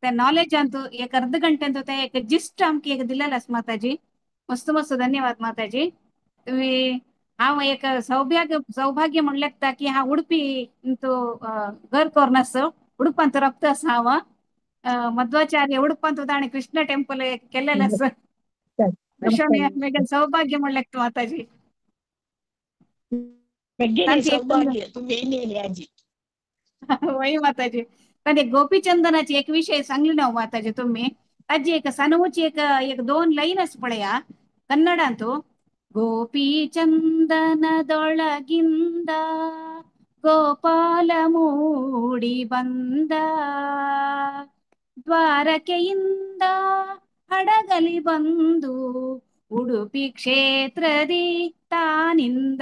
ते नॉलेज अंतु एक अर्ध गंटे अंतु ते एक जिस्ट आमकां एक दिलेलें आसा माताजी. मस्त मस्त धन्यवाद माताजी. तुम्ही हांव एक सौभाग्य सौभाग्य म्हण लेखता की हांव उडपी इंतू घर कोर्नस उडपांत रक्त आसा हांव. मध्वाचार्य उडपांत ताणें कृष्ण टेंपल केल्लेलें आसा. अशें सौभाग्य म्हण लेखता माताजी. वय माताजी. तांचे गोपीचंदनाची एक विषय सांगली ना माताजी तुम्ही. ताजी एक सनवची एक एक दोन लाईन आसा पळया कन्नडांतु. ಗೋಪಿಚಂದನದೊಳಗಿಂದ ಗೋಪಾಲ ಮೂಡಿ ಬಂದ, ದ್ವಾರಕೆಯಿಂದ ಹಡಗಲಿ ಬಂದು ಉಡುಪಿ ಕ್ಷೇತ್ರದಿ ತಾನಿಂದ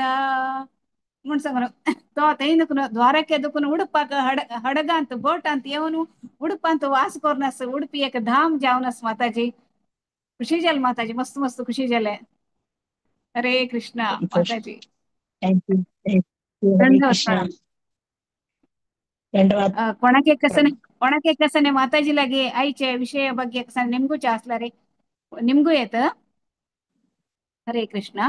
ಮುಣ್ಸಂಗನು ತೈಂದಕುನು ದ್ವಾರಕೆದಕ್ಕೂ ಉಡುಪಾಕ ಹಡಗ ಅಂತ ಬೋಟ್ ಅಂತ ಇವನು ಉಡುಪ ಅಂತ ವಾಸಕೋರ್ನಸ್ ಉಡುಪಿ ಏಕ ಧಾಮ್ ಜಾವನಸ್ ಮಾತಾಜಿ. ಖುಷಿ ಜಲ್ ಮಾತಾಜಿ, ಮಸ್ತ್ ಮಸ್ತ್ ಖುಷಿ ಜಲೆ. ಹರೇ ಕೃಷ್ಣ ಮಾತಾಜಿ. ಕೊಣಕ್ಕೆ ಕಸನೆ ಕೊಣಕ್ಕೆ ಕಸನೆ ಮಾತಾಜಿ लागे आईचे विषय ಬಗ್ಗೆ कसन ನಿಮ್ಗೂ ಚಾಸ್ಲ ರೀ, ನಿಮ್ಗೂ ಏತ. ಹರೇ ಕೃಷ್ಣ.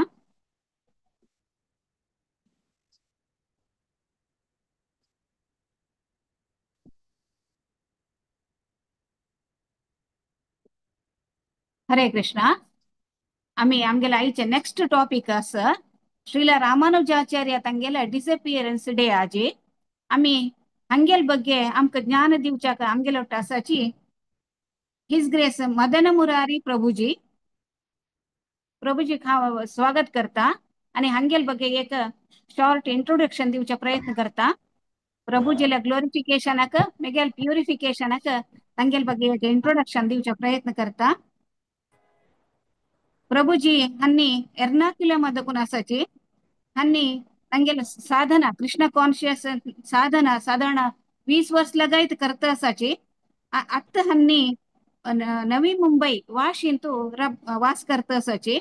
हरे कृष्ण. आम्ही आमगेले आयचे नेक्स्ट टॉपिक आसा श्रीला रामानुजाचार्य ತಂಗೆಲ ಡಿಸಪಿಯರೆನ್ಸ್ ಡೇ ಆಜಿ. आम्ही हांगेल ಬಗ್ಗೆ आमकां ज्ञान दिवच्याक आमगेले ಒಟ್ಟು आसाची his grace Madan Murari Prabhuji. Prabhuji हांव स्वागत करता आणि हांगेल ಬಗ್ಗೆ एक शॉर्ट इंट्रोडक्शन दिवचा प्रयत्न करता. प्रभुजीला ग्लोरिफिकेशनाक मेगेल प्युरिफिकेशनाक तांगेल ಬಗ್ಗೆ एक इंट्रोडक्शन दिवचा प्रयत्न करता. प्रभुजी हन्नी एर्नाकुलम आसाची. हन्नी तांगेल साधना कृष्ण कॉन्शियस साधना साधारण 20 वर्स लगायत करता आसाची. आत्ता हन्नी नवी मुंबई वाशींतु वास करता आसाची.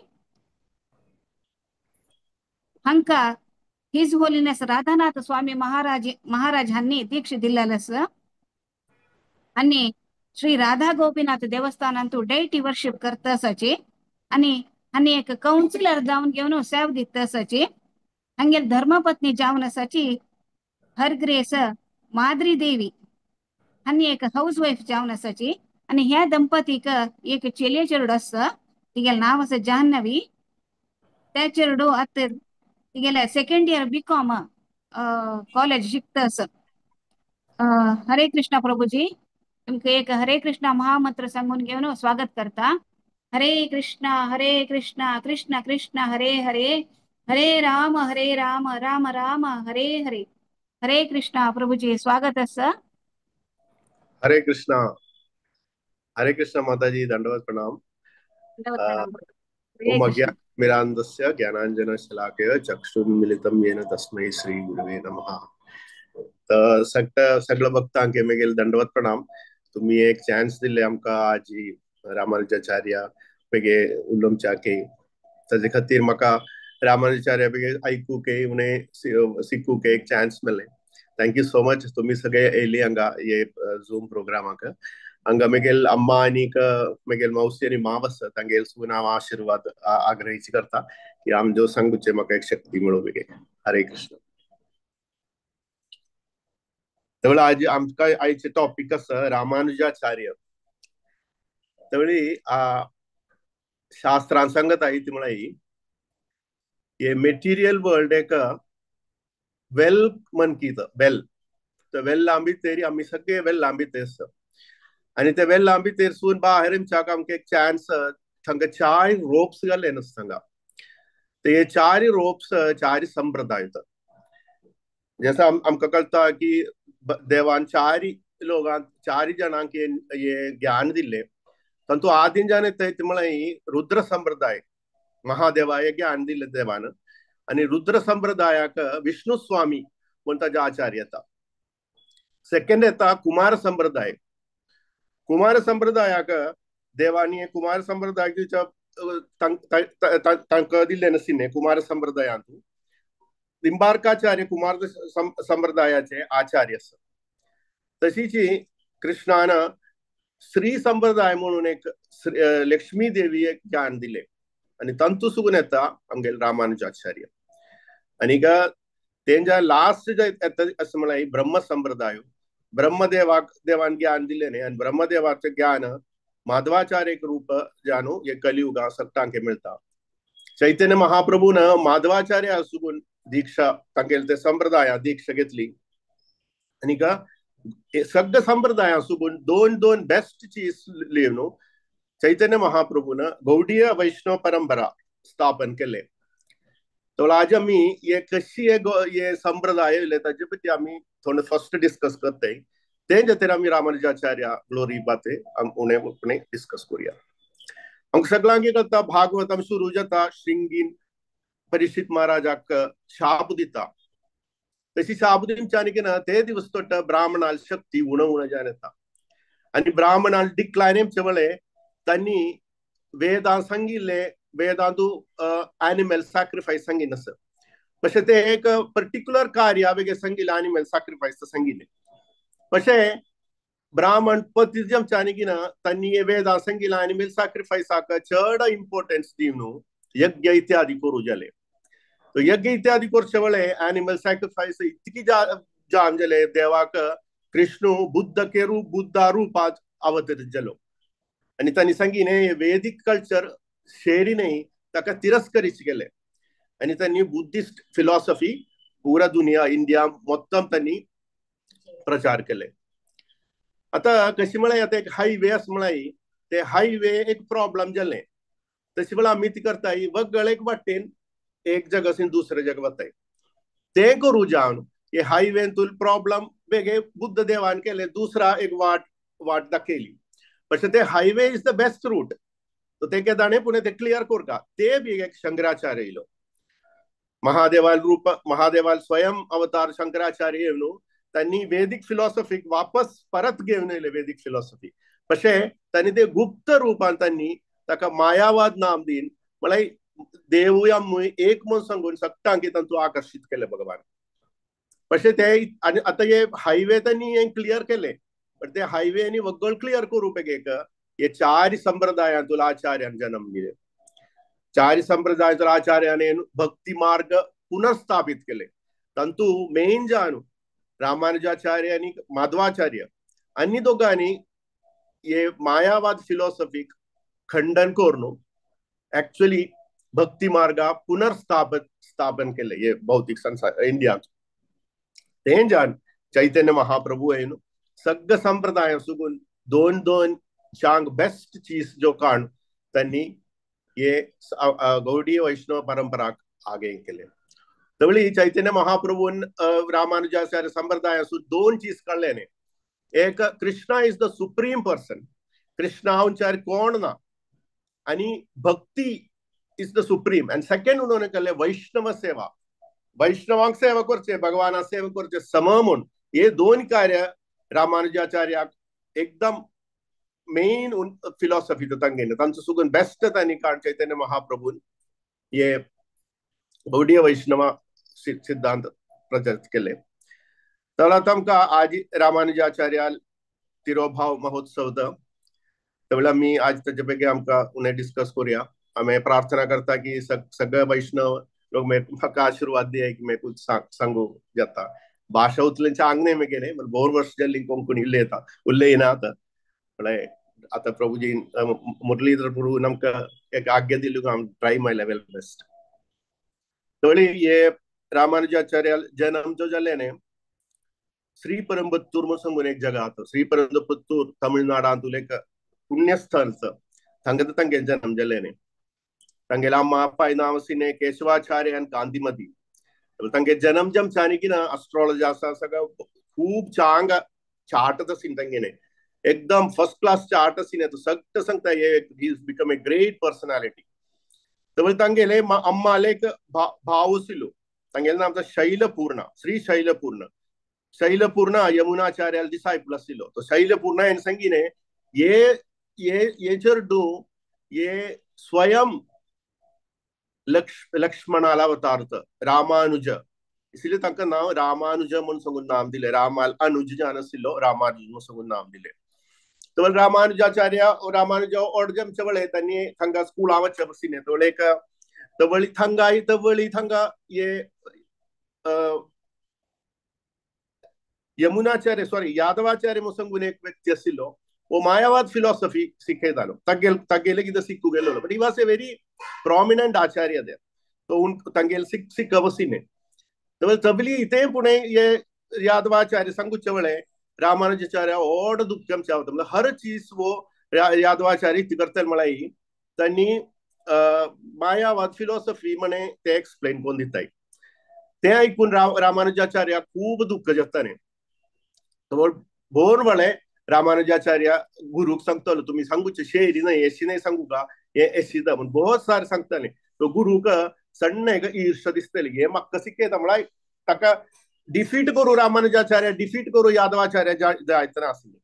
हांका his holiness Radhanath Swami Maharaj Maharaj हन्नी दीक्षೆ दिल्लेलें आसा. आणि श्री राधा गोपीनाथ देवस्थानांतु डैटी वर्शिप करता आसाची. आणि आणि एक काउन्सिलर जावन घेवन सेव दिता आसाची. हांगेल धर्मपत्नी जावन आसाची हर ग्रेस माद्री देवी आनी एक हाऊस वाईफ जावन आसाची. आनी ह्या दंपतीक एक चेले चेडू आसा, तिगेलें नांव आसा जाह्नवी. त्या चेडू आतां तिगेले सेकंड इयर बीकॉम कॉलेज शिकता आसा. हरे कृष्णा प्रभुजी. तुमकां एक हरे कृष्णा महामंत्र सांगून घेवन स्वागत करता. हरे कृष्णा हरे कृष्णा कृष्ण कृष्ण हरे हरे, हरे राम हरे राम राम राम हरे हरे. हरे कृष्णा प्रभुजी, स्वागत आसा. हरे कृष्णा. हरे कृष्णा माताजी, दंडवत प्रणाम. ओम अज्ञानतिमिरान्धस्य ज्ञानांजन शलाकय चक्षुरुन्मीलितं येन तस्मै श्री गुरुवे नमः. तर सगळं भक्तांक मेगेल दंडवत प्रणाम. तुम्ही एक चान्स दिले आमकां आज रामानुजाचार्य बेगे उलोवच्याके, ताजे खातीर म्हाका रामानुजाचार्य आयकूंक उणें शिकूंक एक चान्स मेळ्ळें. Thank you so much. तुमी सगळे येयली हांगा हे झूम प्रोग्रामाक. हांगा मेगेल अम्मा आनीक मेगेल मावशी आनी माव आसा, तांगेल सुन हांव आशिर्वाद आग्रहीची करता की आमच्यो सांगुचें म्हाका एक शक्ती मेळूं बेगीन. हरे कृष्ण. तेवळ आज आमकां आयचे टॉपीक आसा रामानुजाचार्य. तेवळी शास्त्रान सांगत आई ती म्हळ्यार हे मेटिरियल वर्ल्ड एक वेल मनकीत वेल, तर वेल लांबी तेरी आमी सगळे वेल लांबी तेस आनी ते वेल लांबी तेरसून बाहेर आमच्याक आमकां एक चान्स थंगा चार रोप्स घाले नासता थंगा. ते चार रोप्स चार संप्रदाय. जसं आमकां कळटा की देवान चार लोकांक चार जाणांक हे ज्ञान दिल्लें. तातूंत आदीं जाण येता म्हळ्यार रुद्र संप्रदाय, महादेवा हे ज्ञान दिल्लें देवान. आनी रुद्र संप्रदायाक विष्णु स्वामी म्हूण ताजे आचार्य येता. सेकंड येता कुमार संप्रदाय. कुमार संप्रदायाक देवानी कुमार संप्रदायाक तांकां दिल्लें नाशिल्लें. कुमार संप्रदायांत निंबार्काचार्य कुमार संप्रदायाचे आचार्य आसा. तशीच कृष्णान श्री संप्रदाय म्हणून एक लक्ष्मी देवी एक ज्ञान दिलें आनी तांतू सुगून येता आमगेले रामानुजाचार्य. आनीक तेंच्या लास्ट जे येता अशें म्हळ्यार ब्रह्म संप्रदाय. ब्रह्मदेवाक देवान ज्ञान दिलें न्ही आनी ब्रह्मदेवाचें ज्ञान माधवाचार्य एक रूप जाणू हे कलियुगा सगटांक मेळटा. चैतन्य महाप्रभून माधवाचार्य सुगून दीक्षा तांगेले ते संप्रदाया दीक्षा घेतली. आनीक सगळे संप्रदाया सुगून दोन दोन बेस्ट चीज लिवन चैतन्य महाप्रभून गौडीय वैष्णव परंपरा स्थापन केले. तर आज आमी हे कशी हे संप्रदाय येयले ताजे पती आमी थोडे फर्स्ट डिस्कस करताय. ते जातीर आमी रामानुजाचार्य ग्लोरी बाते उणें उणें डिस्कस करुया. आमकां सगळ्यांक करता भागवत आमी सुरू जाता श्रृंगीन परीक्षित महाराजाक शाप दिता. तशी शाप दिवच्यानी कितें ते दिवस तोट ब्राह्मणाल शक्ती उणो उणो जावन येता आनी ब्राह्मणाल डिक्लायन येवचे वेळे तांणी वेदां सांगिल्ले वेदांतू एनिमल सॅक्रिफायस सांगिनासत. तशें ते एक पर्टिक्युलर कार्य वेगळे सांगिल्लें एनिमल सॅक्रिफायस सांगिल्लें. तशें ब्राह्मण पती आमच्यानी कितें तांणी वेदां सांगिल्लें एनिमल सॅक्रिफायसाक चड इम्पोर्टन्स दिवन यज्ञ इत्यादी करूं जाले. यज्ञ इत्यादी करचे वेळे एनिमल सॅक्रिफायस इतकी जाम जाले देवाक कृष्णू बुद्ध केरू बुद्धा रूपात अवतरीत जालो. आनी तांणी सांगिल्लें वेदीक कल्चर शेरी न्ही ताका तिरस्करीच केले. आनी तांणी बुद्धिस्ट फिलॉसॉफी पुरा दुनिया इंडिया मोत्तम तांणी प्रचार केले. आतां कशें म्हळ्यार आतां एक हायवे आसा म्हळ्यार ते हायवे एक प्रॉब्लम जालें. तशें म्हळ्यार आमी ती करताय वगळ एक वाटेन एक जगासून दुसरे जग वताय ते करूं जावन हे हायवेंतून प्रॉब्लम वेगळे बुद्ध देवान केले दुसरा एक वाट वाट दाखयली. तशें ते highway is the best route. तो ते केदाणे पुणे ते क्लियर करता ते बी एक शंकराचार्य येयलो. महादेवाल रूप महादेवाल स्वयं अवतार शंकराचार्य येवन तांणी वेदीक फिलॉसॉफीक वापस परत घेवन येयले वेदीक फिलॉसॉफी. तशें तांणी ते गुप्त रूपान तांणी ताका मायावाद नाम दीन म्हळ्यार देवूय आमी एक म्हूण सांगून सगटांक तांतूं आकर्शीत केले भगवान. तशें ते आनी आतां हे हायवे तांणी हें क्लियर केले पण ते हायवे आनी वगळ क्लियर करूं एक हे चार संप्रदायांतून आचार्यान जन्म दिले. चार संप्रदायांतून आचार्याने भक्ती मार्ग पुनर्स्थापित केले. तांतू मेन जाण रामानुजाचार्य आनी माधवाचार्य आनी दोगांनी हे मायावाद फिलॉसॉफीक खंडन करून एक्चुअली भक्ती मार्गा पुनर्स्थापन स्थापन केले हे भौतिक संसार इंडियांत. ते जाण चैतन्य महाप्रभू येवन सगळे संप्रदाय सुगून दोन दोन चांग बेस्ट चीज जो काण त्यांनी हे गौडी वैष्णव परंपराक आगे केले. तवळी चैतन्य महाप्रभून रामानुजाचार्य संप्रदाय दोन चीज काडले न्ही. एक Krishna is the supreme person, Krishna उंचार कोण ना, आनी भक्ती is the supreme. And second उन्होंने केले वैष्णव सेवा, वैष्णवांक सेवा करचे भगवाना सेवा करचे सम म्हूण. हे दोन कार्य रामानुजाचार्याक एकदम मेन फिलॉसॉफी तो तांगेले तांचो सुगून बेस्ट तांणी काड चैतन्य महाप्रभून हे गौडीय वैष्णव सिद्धांत प्रचार केले. तर आता आमकां आज रामानुजाचार्य तिरोभाव महोत्सव त्यावेळी आमी आज ताजे पैकी आमकां उणें डिस्कस करूया. आमी प्रार्थना करता की सगळे वैष्णव लोक म्हाका आशीर्वाद दिया की मैं कुछ सांगू जाता. भाशा उतलें चांग न्ही मेगेलें, बोर वर्स जाल्लीं कोंकणी उलयता उलयना आतां. म्हळ्यार आतां प्रभुजी मुरलीधर प्रभु आमकां एक आज्ञा दिली हांव ट्राय my level best. तळी हे रामानुजाचार्य जन्म जो जाले न्ही श्री परंबत्तूर म्हूण सांगून एक जगा आसा. श्री परंबत्तूर तमिळनाडांतूल एक पुण्यस्थळ थांगा तांगे जन्म जाले न्ही. तांगेले अम्मा अप्पाय नांव आशिल्लें केशवाचार्य आनी गांधीमती. तांगे जन्म जमच्यानी की ना अस्ट्रॉलॉजी आसा सगळं खूब चांग चार्ट आशिल्लें तांगेलें, एकदम फर्स्ट क्लास चार्ट आशिल्लें. तो सगळें सांगता हे he is become a great personality. तर तांगेले अम्माले एक भाव आशिल्लो, तांगेलें नांव शैलपूर्ण, श्री शैलपूर्ण. शैलपूर्ण यमुनाचार्याल डिसायपल आशिल्लो. तो शैलपूर्ण हें सांगिने ये ये ये चेडूं ये स्वयं लक्ष्मणाला अवतारत रामानुज, इसलिए तांकां नांव रामानुज म्हूण सांगून नाम दिलें. रामाल अनुज जान आशिल्लो रामानुज म्हूण सांगून नाम दिलें. तर रामानुजाचार्य रामानुज ओड जमचे वळे तांणी थांगा स्कुला वचचे बसीने तवळे एक तवळी थांगाय तवळी थांगा ये यमुनाचार्य सॉरी यादवाचार्य म्हूण सांगून एक व्यक्ती आशिल्लो, वो मायावाद फिलॉसॉफी शिकयतालो. तागेल तागेले कितें शिकू गेल्लो, but he was a very prominent acharya there. तो उन तांगेल सिक बसीने तर तबली इथे पुणे ये यादवाचार्य सांगूचे वळे रामानुजाचार्य ओड दुःख आमच्या हर चीज वो यादवाचार्य करतले म्हळ्यार तांणी मायावाद फिलॉसॉफी म्हणे ते एक्सप्लेन करून दिताय. ते ऐकून रामानुजाचार्य खूब दुःख जाता न्ही. भोर वळे रामानुजाचार्य गुरुक सांगतलो तुमी सांगूचे शेरी न्हय एशी न्हय सांगू का हे एशी म्हूण बहुत सारे सांगताले. तो गुरुक सण्ण एक ईर्ष्या दिसतली, हे म्हाका शिकयता म्हळ्यार ताका डिफीट करू रामानुजाचार्य, डिफीट करू यादवाचार्य जायतना आसली.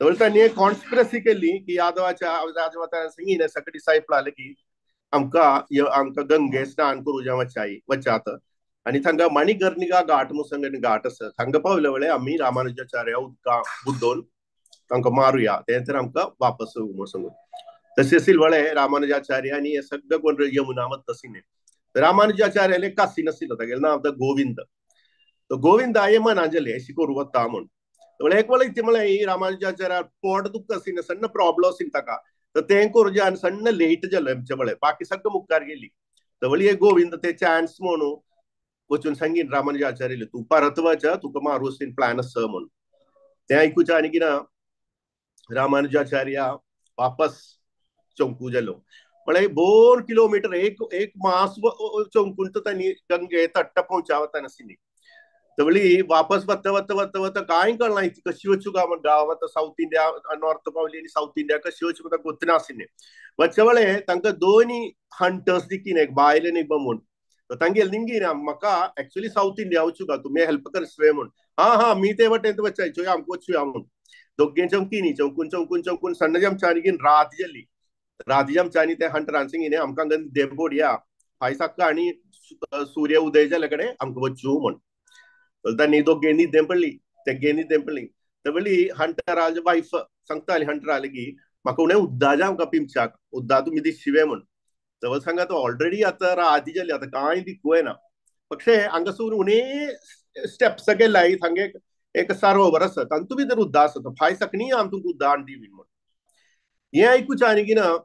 तर तांणी एक कॉन्स्पिरसी केली की यादवाचार्य सांगिने सगळे डिसायपल आले की आमकां आमकां गंगे स्नान करू ज्या वचाय वचात आनी थांगा मणिकर्णिका घाट म्हूण सांगून घाट आसा, थांगा पावले वेळे आमी रामानुजाचार्य उदका बुड्डोवन तांकां मारुया तें तर आमकां वापस म्हूण सांगून. तशें आशिल्ले रामानुजाचार्य आनी हे सगळे कोण यमुना वता आशिल्ले. रामानुजाचार्याले कासी नाशिल्लो, तागेलें नांव आतां गोविंद. तो गोविंद हे मनान जालें अशी करूं वता म्हूण. एक वेळा इतलें म्हळ्यार रामानुजाचार्या पोट दुखता आशिल्लें, सण्ण प्रॉब्लम आशिल्लो ताका, तर तें करूं आनी सण्ण लेट जालो आमचे वेळे, बाकी सगळें मुखार गेली. तवळी हे गोविंद ते चान्स म्हणून वचून सांगीन रामानुजाचार्य तूं परत वच, तुका मारू प्लॅन आसा म्हूण. तें आयकुचें आनी कितें रामानुजाचार्य वापस चौंकू जालो. म्हळ्यार 2 किलोमीटर एक एक मास चौंकून तर तांणी गंगे तट्ट पोंवच्या वता आशिल्ली. तवळी वापस वता वता वता वता कांय कळना ती कशी वचूं काय म्हण गांव आतां सावथ इंडिया नॉर्थ पावली आनी सावथ इंडिया कशी वचूं म्हणटा गोतना आशिल्लें. वचचे वेळे तांकां दोनी हंटर्स दिकीन, एक बायल आनी एक बामूण. तांगेले निमगीन म्हाका एक्चुअली सावथ इंडिया वचूं का तुमी हेल्प करसवे म्हूण. हा हा मी ते वटेन वचायचो आमकां वचुया म्हूण. दोग्गे चौकीनी चौकून चौकून चौकून सण्ण जमच्यानी रात जाली. रात जमच्यानी ते हंटरान सांगिने आमकां देंबोडया फाय साक्का आनी सूर्य उदय जाल्या कडेन आमकां वचूं म्हूण. तांणी दोग्गे न्हिदें पडली, तेग्गे न्हिदें पडली. तवळी हंटराले वायफ सांगताली हंटराले की म्हाका उणें उद्दां आमकां पिंपच्याक, उद्दां तुमी दिशिवे म्हूण. तवळ सांगा तो ऑलरेडी आतां राती जाली, आतां कांय दिकू येना. पक्षे हांगासून उणे स्टेप्स गेलाय थांगे एक सरोवर आसा, तातूंत भितर उद्दां आसा, फाय सकणी आम तुमकां उद्दां हाडून दिवी म्हूण. हें आयकुचें आनी कितें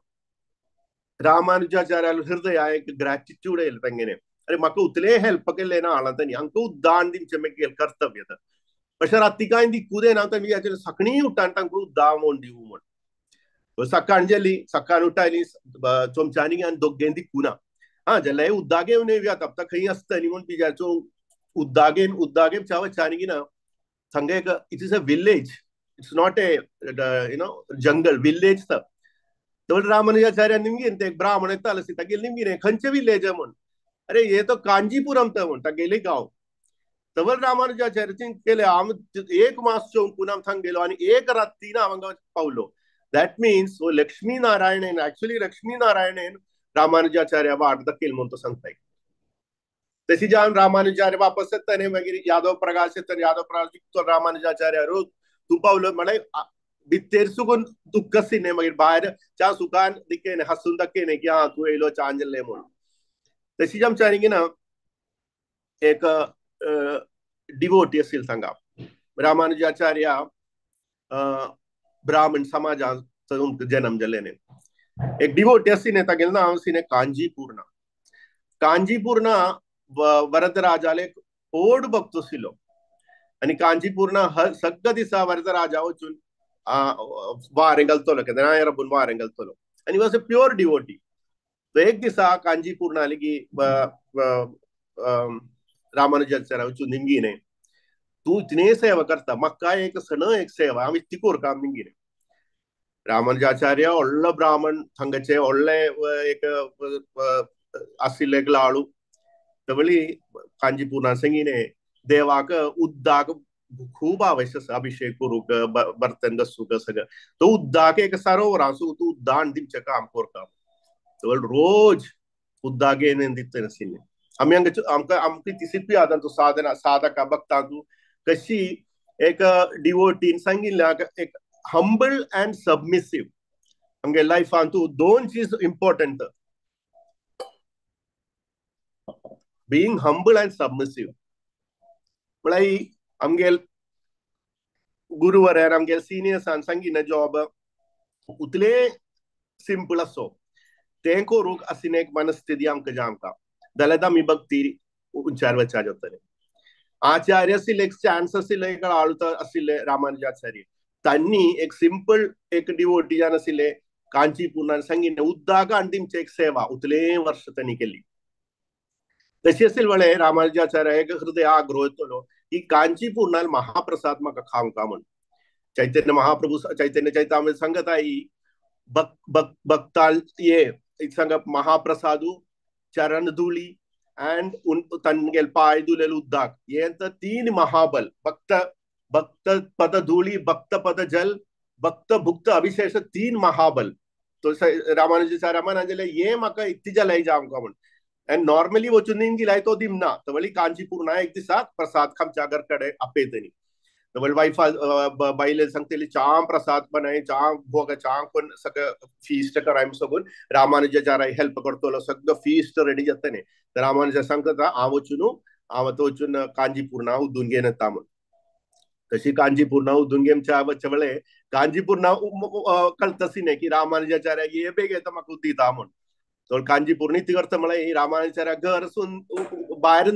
रामानुजाचार्यालो हृदय एक ग्रॅटिट्यूड येयलें तांगेलें, अरे म्हाका उतलें हेल्प केल्लें ना हांगा तांणी, हांकां उद्दां हाडून दिवचें मागीर कर्तव्य. अशें राती कांय दिकू देना तांणी सकणी उठ्ठा तांकां उद्दां म्हूण दिवं म्हूण. सकाळ जाली, सकाळ उठायली चमच्यानी आनी दोग्गे दिकूना. हा जाल्यार उद्दां घेवन येवया आतां खंय आसता न्ही म्हूण बिजाचो उद्दां घेवन उद्दां घेवन च्या वचानी कितें थांगा एक it is a village, it's not a you know jungle, village. तर रामानुजाचार्य निमगीन ते एक ब्राह्मण येताले तागेले निमगीन खंयचें विलेज म्हूण, अरे हे तो कांजीपुरम तो म्हूण तागेले गांव. तवळ रामानुजाचार्य केले आम एक मास चौकून आम थांग गेलो आनी एक राती ना हांगा पावलो. That means वो लक्ष्मी नारायणन, एक्चुअली लक्ष्मी नारायणन रामानुजाचार्य वाट दाखयल म्हूण तो सांगता. तशी जावन रामानुजाचार्य वापस येता मागीर यादव प्रकाश येता, यादव प्रकाश रामानुजाचार्य तूं पावलो म्हळ्यार भितर सुकून दुःख आशिल्लें, मागीर भायर च्या सुखान दिकेन हासून दाखयलें की हा तूं येयलो च्या जाल्लें म्हणून. तशीच आमच्या ना एक डिवोटी आशिल्ली सांगा रामानुजाचार्य ब्राह्मण समाजांत जन्म जाल्ले एक डिवोटी आशिल्लें, तागेलें नांव आशिल्लें कांजीपूर्णा. कांजीपूर्णा वरदराजाले व्हड भक्त आशिल्लो आनी कांजीपूर्णा सगळ्या दिसा वरदराजा वचून वारें घालतलो, केन्नाय राबून वारें घालतलो आनी वॉज अ प्युअर डिवोटी. तो एक दिसा कांजीपूर्णा की रामानुजाचार्य वचून निमगिने तूं इतने सेवा करता, म्हाका एक सण एक सेवा हांव इतली करता निमगिने. रामानुजाचार्य व्हडलो ब्राह्मण थंगचे व्हडले एक आशिल्ले एक लाळू. तवळी कांजीपूर्णा संगिने देवाक उद्दाक खूब आवश्य आसा, अभिषेक करूंक बर्तन घासूंक सगळें. तो उद्दाक एक सरोवर आसूं तूं उद्दान दिवचें काम करता. रोज उद्दाक येवन दिता आशिल्लें. आमी हांगा आमकां आमकां तिसिपी आतां तूं साधना साधका भक्ता तूं कशी एक डिवोटीन सांगिल्ल्या एक हंबल अँड सबमिसिव आमगे लायफान तूं दोन चीज important, being humble and submissive. म्हळ्यार आमगे गुरुवरान आमगे सिनियर्सान सांगिना जॉब उतले सिंपल आसो तें करूंक आशिल्लें एक मनस्थिती आमकां जामकां जाल्यार आमी भक्ती उंचार वचपा जातलें. आचार्य आशिल्ले एक चान्स आशिल्ले एक आळू आशिल्ले रामानुजाचार्य, तांणी एक सिंपल एक डिवोटी जावन आशिल्ले कांचीपूर्णान सांगिल्लें उद्दाक आनी तेमची एक सेवा उतले वर्स तांणी केली. तशी आशिल्ले वेळे रामानुजाचार्य एक हृदय आग्रह येतलो की कांचीपूर्णान महाप्रसाद म्हाका खावंक म्हण. चैतन्य महाप्रभू चैतन्य चैतामृत सांगत आई भक्ताल ये सांग महाप्रसादू चरण धुळी अँड तंगेल पाय धुलेल उद्दाक हे तर तीन महाबल, भक्त भक्त पद धुळी, भक्त पद जल, भक्त भुक्त अभिशेष, तीन महाबल. तो रामानुजाचार्य रामानुजाले हे म्हाका इतली जाल्यार जावंक म्हण. अँड नॉर्मली वचून निमगिलाय तो दिमना. तवळी कांचीपूर्णा एक दिसा प्रसाद खामच्या घर कडे आपयतली. तवळ वायफा बायले सांगतली चा प्रसाद बनाय, चा भोग चा कोण सगळं फीस्ट कराय सगून रामानुजाचार्य हेल्प करतलो, सगळं फीस्ट रेडी जातलें. तर रामानुजा सांगता हांव वचून हांव आतां वचून कांजीपूर्णा उद्दून घेवन येता म्हण. तशी कांजीपूर्णा उद्दून घेवच्या वचच्या वेळे कांजीपूर्णा कळतसी न्ही की रामानुजाचार्य हे बेग येता म्हाका दिता म्हण. तर कांजीपूर्ण ती करता म्हळ्यार रामानुजाचार्य घर सून भायर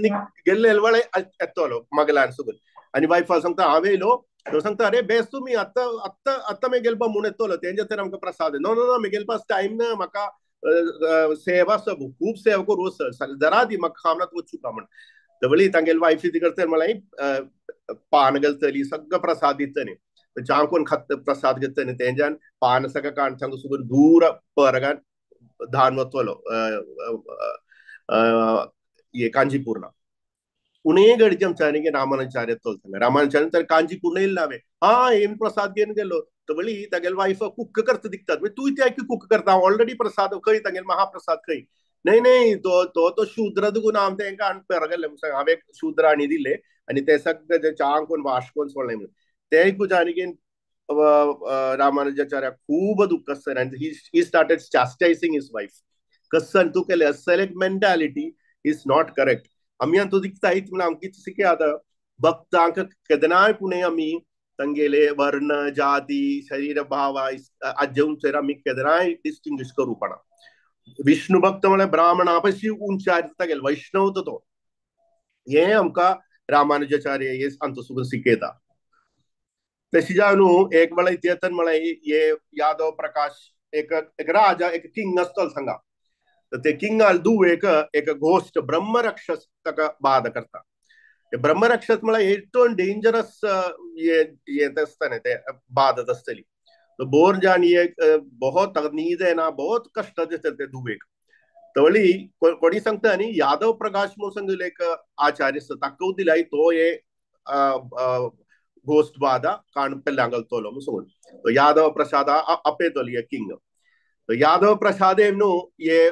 गेल्ले वेळे येतलो मगल्यान सगून आनी वायफा सांगता हांव येयलो. तो सांगता अरे बेस तुमी आतां आतां आतां मेगेल पा म्हूण येतलो तेंच्या तर आमकां प्रसाद. नो नो नो मेगेल पास टायम ना, म्हाका सेवा आसा, खूब सेवा करूं आसा, जरा दी म्हाका खामनात वचूं का म्हण. तवळी तांगेली वायफी ती करता म्हळ्यार पान घालतली सगळो प्रसाद दितली, ज्या कोण खात प्रसाद घेतली तेंच्यान पान सगळें काण सांगू सुगून दूर परगान धान वतलो हे कांजीपूर्णा. उणे गडचे आमच्या की रामानुजाचार्य तोल रामानुजाचार्य तर कांजीपूर्ण येयला हांवें हा हेम प्रसाद घेवन गेलो. तवळी तागेली वायफ कुक करता दिसतात, तूं इतल्या कुक करता ऑलरेडी प्रसाद खंय तागेले महाप्रसाद खंय. नाही नाही तो तो तो शूद्र दुगून हांव तेंकां पेर गेल्ले हांवें शूद्र आनी दिले आनी ते सगळे चांग कोण वाश कोण सोडले म्हणून ते आनी रामानुजाचार्य खूब दुःख आसता आनी he started chastising his wife. कसं तूं केलें असल एक मेंटालिटी is not correct. आमी आतां दिसता म्हण आमकां शिकया आतां भक्तांक केन्नाय पुणे आमी तांगेले वर्ण जाती शरीर भाव आजेवचेर आमी केन्नाय डिस्टिंग्विश करूपणा. विष्णु भक्त म्हळ्यार ब्राह्मणा पशी उंचार तागेले वैष्णव तो हे आमकां रामानुजाचार्य हे आमचो सुद्दां शिकयता. तशी जावन न्हू एक वेळा इतिहासान म्हळ्यार हे यादव प्रकाश एक एक राजा एक किंग आसतलो सांगा. तर ते किंगाल दुवेक एक घोस्ट ब्रह्मराक्षस ताका बाद करता. ब्रह्मराक्षस म्हळ्यार एकदम डेंजरस हे आसता न्ही ते बादत आसतली. तो बोर जान ये बहुत नींद येना बहुत कष्ट दिसता ते दुवेक. तवळी कोणी सांगता न्ही यादव प्रकाश म्हणून सांगिल्ले एक आचार्य आसता ताका दिलाय तो हे घोस्ट बादा काण पेल्ला घालतलो म्हणून सांगून यादव प्रसाद आपयतलो हे किंग. यादव प्रसाद न्हू हे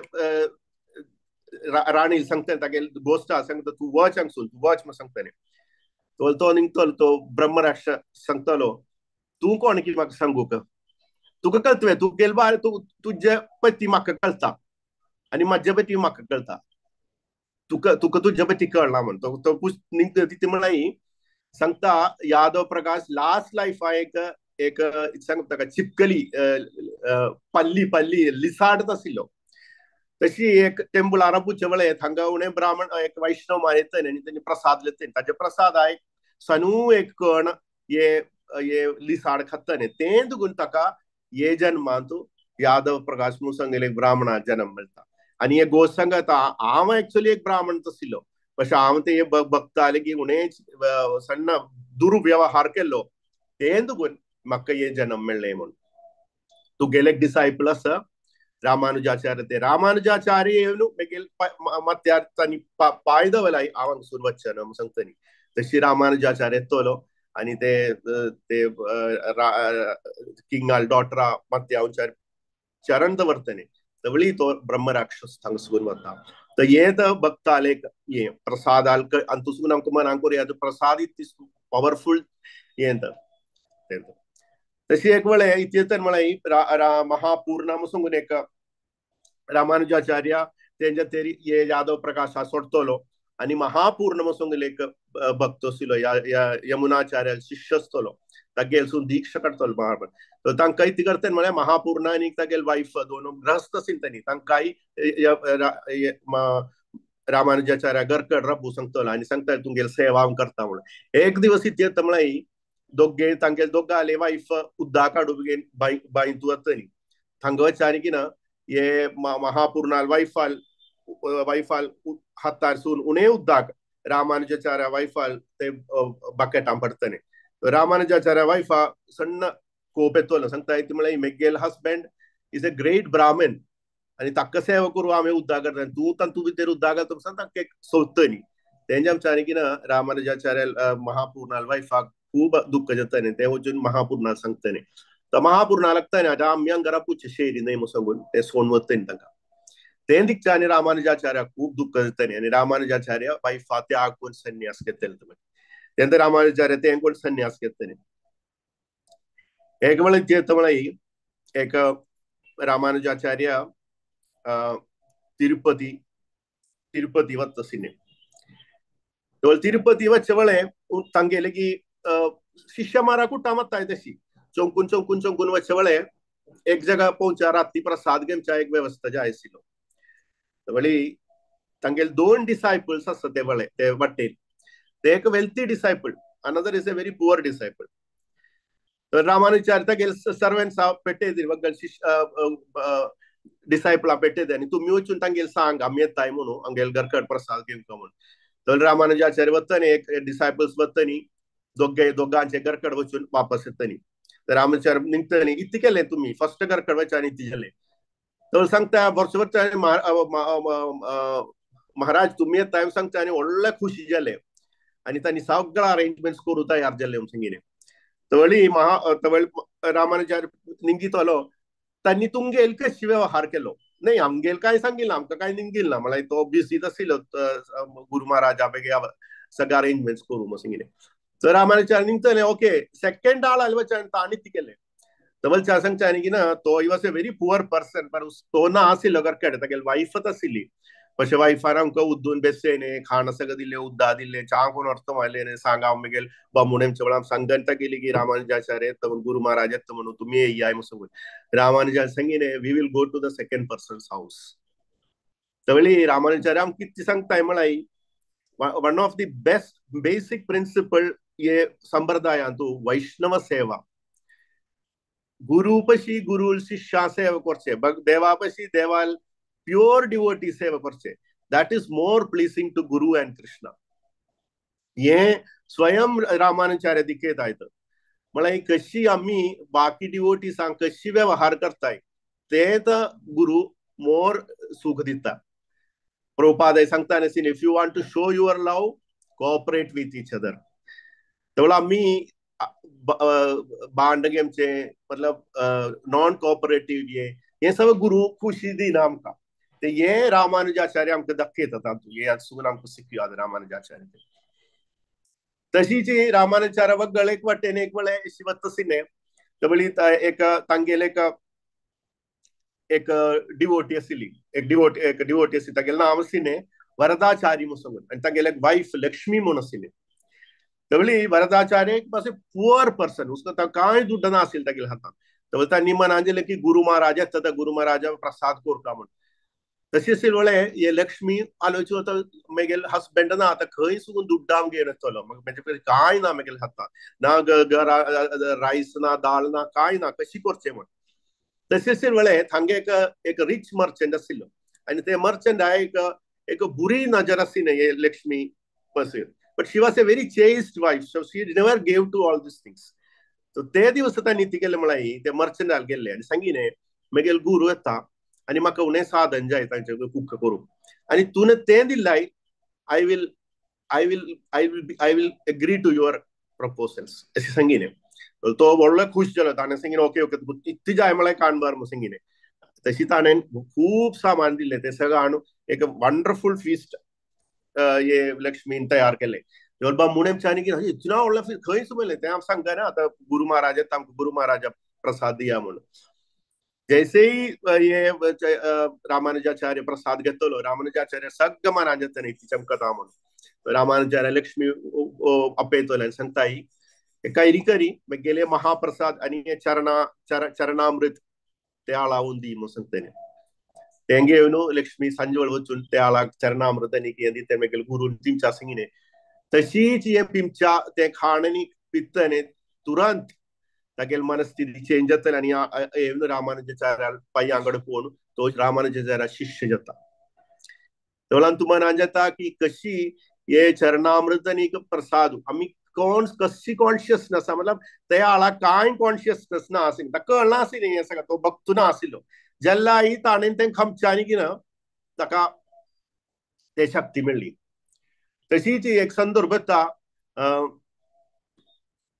राणी सांगता तागे गोश्ट सांगता तूं वच हांगसून, तूं वच म्हण सांगताले. तो निमतलो तो ब्रह्मराक्षस सांगतालो तूं कोण की म्हाका सांगूक, तुका कळतवे तूं गेल बार तूं तुजे पती म्हाका कळता आनी म्हाजे पती म्हाका कळता, तुका तुका तुजे पती कळना म्हण. तो तिथे म्हळाई सांगता यादव प्रकाश लास्ट लायफा एक एक सांगता ताका चिपकली पल्ली पल्ली लिसाडत आशिल्लो तशी एक टेंबुल आरापूचे वेळे थांगा उणे ब्राह्मण एक वैष्णव मारित आनी तेणी प्रसाद लेत ताजे प्रसाद एक सनू एक कण ये ये लिसाड खाता न्ही तें दुगून ताका ये जन्मांतु यादव प्रकाश म्हणून सांगेले एक ब्राह्मणा जन्म मेळटा. आनी हे गोश सांगता हांव एक्चुअली एक ब्राह्मण आशिल्लो, पशे हांव ते भक्ताले की उणे सण्ण दुर्व्यवहार केल्लो तें दुगून म्हाका हे जन्म मेळ्ळें म्हणून. तुगेले एक डिसायपल आसा रामानुजाचार्य, ते रामानुजाचार्य येवन मेगेल मत्यार तांणी पांय दवरला हांव हांगसून वचना म्हणून सांगता न्ही. तशी रामानुजाचार्य येतलो आनी ते ते किंगाल डॉटरा मत्यावचार चरण दवरतले तवळी तो ब्रह्मराक्षस हांगसून वता. तर हे तर भक्ताले हे प्रसाद आनी तुसून आमकां मनाक करुया प्रसाद इतली पावरफूल हें तर. तशी एक वेळे इतले म्हळ्यार महापूर्णा सांगून एक रामानुजाचार्य तेंच्या तेरी हे यादव प्रकाश सोडतलो आनी महापूर्ण सांगून एक भक्त आशिल्लो यमुनाचार्य शिष्य आसतलो तागेल सून दीक्षा काडटलो महापूर्ण. तर तांकां कितें करता म्हळ्यार महापूर्ण आनी तागेल वायफ दोन ग्रहस्थ आशिल्ले तांणी तांकांय रामानुजाचार्य घरकड रब्बू सांगतलो आनी सांगता तुमगेल सेवा हांव करता म्हणून. एक दिवस इतले म्हळ्यार दोगे तांगेल दोगाले वायफ उद्दा काडू बेगीन बांय बांयतू वतली थांगा वचचे आनी कितें हे महापूर्णाल वायफाल वायफाल हातार सून उणे उद्दाक रामानुजाचार्य वायफाल ते बकेटां पडटले. रामानुजाचार्य वायफा सण्ण कोप येतलो सांगता ती म्हळ्यार मेगेल husband is a great Brahmin आनी ताका सेवा करूं आमी उद्दा करता तूं तातूंत भितर उद्दा घालता सांग ताका सोदता न्ही. तेंच्या आमच्या आनी कितें रामानुजाचार्य महापूर्णाल वायफाक खूब दुःख जाता न्ही ते वचून महापूर्णा सांगता न्ही. तर महापूर्णा लागता न्ही आतां आमी हांगा पुचे शेरी न्हय म्हूण सांगून ते सोन वता न्ही तांकां. तें दिकच्या आनी रामानुजाचार्य खूब दुःख जाता न्ही आनी रामानुजाचार्य वायफा त्याग करून संन्यास घेतले. तेन्ना रामानुजाचार्य तें कोण संन्यास घेतले. एक वेळ जेत म्हळ्यार एक रामानुजाचार्य तिरुपती तिरुपती वता आशिल्ले. तिरुपती वचचे वेळे तांगेले की शिष्य मारा कुट्टा वताय तशी चौकून चौकून चौकून वचचे वेळे एक जगा पोवच्या राती प्रसाद घेवच्या एक व्यवस्था जाय आशिल्लो. वळी तांगेले दोन डिसायपल्स आसता ते वेळे ते वाटेर, ते एक wealthy disciple another is a very poor disciple. तर रामानुजाचार्य तागेले सर्वंट्सा पेटयत वगल शिष्य डिसायपला पेटयत आनी तुमी वचून तांगेले सांग आमी येताय म्हणून आमगेले घरकड प्रसाद घेवंक म्हणून. तर रामानुजाचार्य वतनी एक डिसायपल्स वतनी दोगे दोगांचे घरकड वचून वापस येतनी. तर रामानुजाचार्य निघतनी इतलें केलें तुमी फर्स्ट घरकड वचचे आनी इतलें जालें. तर सांगता वर्स वर्स महाराज तुमी येताय सांगता आनी व्हडले खुशी जाले आनी तांणी सगळं अरेंजमेंट्स करूं तयार जाले सांगिल्लें. तवळी महा तवळ रामानुजाचार्य निंगितलो तांणी तुमगेल कशी व्यवहार केलो न्ही आमगेल काय सांगिल्लें आमकां कांय निंगील ना म्हळ्यार तो बिजीत आशिल्लो गुरू महाराजा बेगीन सगळें अरेंजमेंट्स करूं म्हूण सांगिल्लें. तर रामानुजाचार्य निंगतले ओके सेकेंड आळ आयले वचचे तांणी ती केलें. तवळ सांगचें आनी की ना तो he was a very poor person पर तो ना आशिल्लो घरकडेन तागेली वायफच आशिल्ली. पशे वायफान आमकां उद्दून बेसयने खाण सगळें दिलें उद्दा दिलें च्या कोण अर्थ मारलें सांग हांव मेगेल बामूण आमच्या सांगन गेली की रामानुजाचार्य येता म्हणून गुरू महाराज येता म्हणून तुमी येयाय म्हणून सांगून. रामानुजाचार्य सांगिल्लें we will go to the second person's house. तवळी Ramanujacharya आमकां कितें सांगताय म्हळ्यार one of the best basic principle हे संप्रदायांतु वैष्णव सेवा. गुरुपशी गुरु शिष्या सेवा करचे देवापशी देवाल प्योर डिवोटी सेवा करचे that is more pleasing to guru and Krishna. हे स्वयं रामानुजाचार्य दिकेत आयत म्हळ्यार कशी आमी बाकी डिवोटीसांक कशी व्यवहार करताय ते तर गुरु मोर सुख दिता. प्रभुपाद सांगता न्ही if you want to show your love cooperate with each other. तेवढं आमी बांड गेमचे मतलब नॉन कोऑपरेटिव्ह हे सगळं गुरु खुशी दिना आमकां. ते हे रामानुजाचार्य आमकां दाखयतात, हे सुगून आमकां शिकया रामानुजाचार्य. तशीच रामानुजाचार्य वगळ एक वाटेन एक वेळे शिवतसिने तबळी एक तांगेले एक एक डिवोटी आशिल्ली, एक डिवोटी आसली, तागेलें नांव आशिल्लें वरदाचारी म्हूण सांगून, आनी तागेले एक वायफ लक्ष्मी म्हूण आशिल्ली. तबळी वरदाचार्य एक मातशें पुअर पर्सन, उसको कांय दुड्ड ना आशिल्लें तागेल्या हातान. तबळी तांणी मनान दिलें की गुरु महाराज येता, गुरु महाराजा प्रसाद करता म्हूण. तशी आशिल्ले वेळे हे लक्ष्मी आलोचना आतां मेगेले हसबेंड ना, आतां खंय सुगून दुड्ड आमगेर घेवन येतलो, म्हाजे कडेन कांय ना मेगेले हातान, ना घरा रायस ना, दाळ ना, कांय ना, कशी करचें म्हूण. तशें आशिल्ले वेळे थांगे एक एक रिच मर्चंट आशिल्लो आनी ते मर्चंट एक एक बुरी नजर आशिल्ली हे लक्ष्मी पसून. But she was a very chaste wife, so she never gave to all these things. So ते दिवस तांणी ती केले म्हळ्यार ते मर्चंटाक गेल्ले आनी सांगिलें मेगेले गुरू येता आनी म्हाका उणें साधन जाय तांचे कुक करूंक, आनी तुवें तें दिलाय, I will I will I will I will agree to your proposals अशें सांगिलें. तो व्हडलो खूश जालो, ताणें सांगिलें ओके ओके इतलें जाय म्हळ्यार काणबार म्हूण सांगिलें. तशी ताणें खूब सामान दिलें, तें सगळें हाडून एक वंडरफूल फिस्ट हे लक्ष्मीन तयार केलें. बा मुणेम चानी की इतना व्हडलो फीस्ट खंय सुमेलें तें आम सांगना, आतां गुरु महाराज येता आमकां गुरु महाराजा प्रसाद दिया म्हणून. जैसे ही हे रामानुजाचार्य प्रसाद घेतलो, रामानुजाचार्य सगळं मनान येता न्ही चमकता म्हणून. रामानुजाचार्य लक्ष्मी आपयतले आनी सांगता ही कांय करी गेले महाप्रसाद आनी चरणा चरणामृत ते आळावून दी म्हूण सांगतले. तें घेवन लक्ष्मी सांजवेळ वचून ते आळाक चरणामृत आनी कितें दिता मागीर गुरून तिमच्या सांगिलें. तशीच हे पिमच्या तें खाण आनी पित्तने तुरंत तागेले मनस्थिती चेंज जातली आनी येवन रामानुजाचार्या पांयां कडेन पळोवन तो रामानुजाचार्या शिष्य जाता. तेवळान तूं मनान जाता की कशी हे चरणामृत आनी प्रसाद आमी कोण कशी कॉन्शियसनेस मतलब त्या आळा कांय कॉन्शियसनेस ना आशिल्लें, ताका कळना आशिल्लें हें सगळें, तो भक्त ना आशिल्लो. जेन्ना ताणें तें खमच्यानी की ना ताका ते शक्ती मेळ्ळी. तशीच एक संदर्भ येता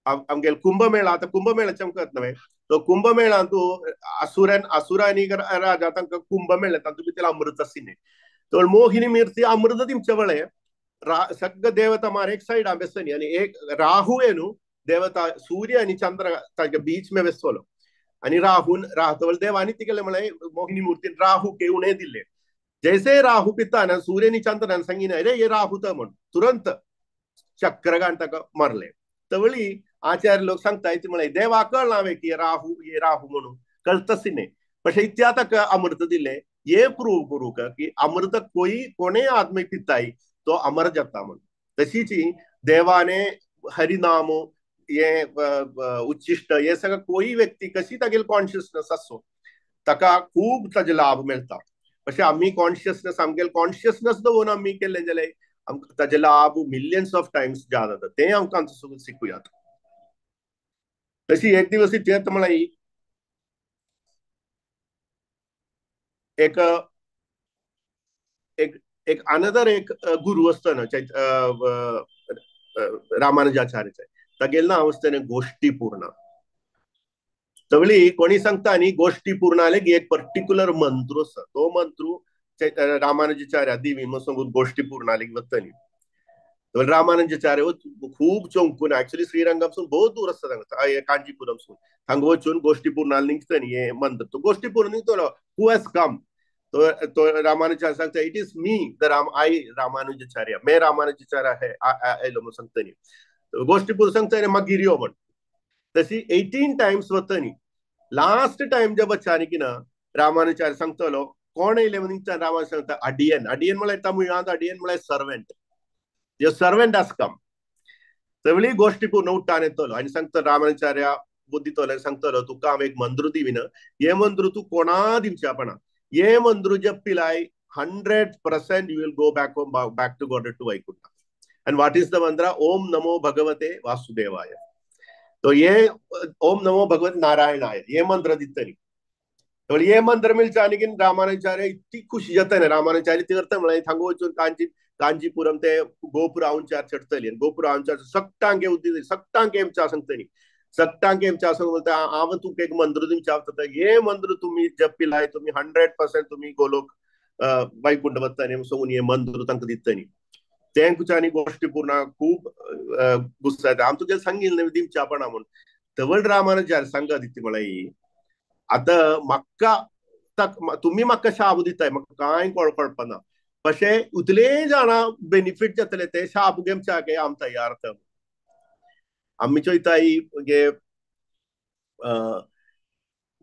आमगेले कुंभमेळा. आतां कुंभमेळाचें आमकां येता न्हय, तो कुंभमेळांत तूं असुरान असुरांनी राजा तांकां कुंभ मेळ्ळें, तातूंत भितर अमृत आशिल्लें. तर मोहिनी मिर्ती अमृत दिमचे वेळे सगळे देवता मार एक सायडा बेसनी आनी एक राहू न्हू देवता सूर्य आनी चंद्र ताच्या बीच में बेसतलो आनी राहून राहतवल देवानी तिगेले म्हळें मोहिनी मूर्तीन राहू केवणे दिले. जैसे राहू पिता ना सूर्य आनी चंद्रान सांगिना अरे हे राहू तर म्हण तुरंत चक्रगान ताका मारले. तवळी आचार्य लोक सांगता ती म्हळें देवा कळना की राहू हे राहू म्हणून कळतच न्ही, പക്ഷെ इत्या ताका अमृत दिले हे प्रूव करूंक की अमृत कोई कोणेय आदमी पिताय तो अमर जाता म्हण. तशीच देवाने हरिनाम हे उच्चिष्ट हे सगळं कोई व्यक्ती कशी तागेली कॉन्शियसनेस आसो ताका खूब ताजे लाभ मेळटा. अशें आमी कॉन्शियसनेस आमगेले कॉन्शियसनेस दवरून आमी केल्लें जाल्यार आमकां ताजे लाभ मिलियन्स ऑफ टायम्स जादा जाता, तें आमकां आमचो शिकूयात. तशी एक दिवस इतिहास म्हळ्यार एक एक एक अनदर एक गुरु आसतना रामानुजाचार्याचे तागेलें नांव आसतना गोष्टी पूर्ण. तवळी कोणी सांगता न्ही गोष्टी पूर्ण की एक पर्टिक्युलर मंत्र आसा, तो मंत्र रामानुजाचार्य दिवी म्हूण सांगून गोष्टी पूर्ण वतली. रामानुजाचार्य खूब चमकून एक्चुअली श्रीरंगमसून बहुत दूर आसता थांगा, कांचीपुरमसून थांगा वचून गोष्टी पूर्ण निघता न्ही हे मंत्र. तो गोष्टी पूर्ण निघतलो हू हॅज कम, तो रामानुजाचार्य सांगता it is me the Ram I Ramanujacharya, मैं रामानुजाचार्य है आयलो म्हूण सांगता न्ही. गोष्टी पूर्ण सांगता मागीर यो म्हण. तशी 18 टायम्स वता न्ही, लास्ट टायम जे वच्चा की ना रामानुजाचार्य सांगतलो कोण येयले म्हूण निघता रामानुज सांगता अडियन. अडियन म्हळ्यार तमिळांत अडियन म्हळ्यार servant, your servant has come. सगळी गोष्टी पूर्ण उठ्ठान येतलो आनी सांगता रामानुजाचार्य बुद्धी सांगतलो तुका हांव एक मंत्र दिवीन, हे मंत्र तूं कोणा दिवच्या पणा, हे मंत्र जपिलाय 100% you will go back home, back to God to Vaikuntha. And what is the mantra? Om Namo Bhagavate Vasudevaya. तो ये ओम नमो भगवत नारायणाय ये मंत्र दितली. तो ये मंत्र मेळच्या आनी रामानुजाचार्य इतकी खुशी जाता न्ही. रामानुजाचार्य तीर्थ म्हळ्यार थांगा वचून कांचीपुरम ते गोपुरावंचार चडतली, गोपुरावंचार सगटांक उद्दी सगटांक एमच्या सांगतली, सगटांक एमच्या सांग म्हणटा हांव तुका एक मंत्र दिवच्या, हे मंत्र तुमी जपिलाय तुमी 100% तुमी गोलोक वैकुंठ वत्तानी सोगून हे मंत्र तांकां दितनी तें कुचानी गोष्टी पूर्ण खूब गुस्सा येता. आम तुगे सांगिल्लें न्ही दिमच्या आपणा म्हूण तवळ रामानुजाचार्य सांगा दिती म्हळ्यार आतां म्हाका तुमी म्हाका शाप दिताय म्हाका कांय कळपाना पशे उतले जाणा बेनिफीट जातले ते शाप घेवच्या आम तयार. आमी चोयताय गे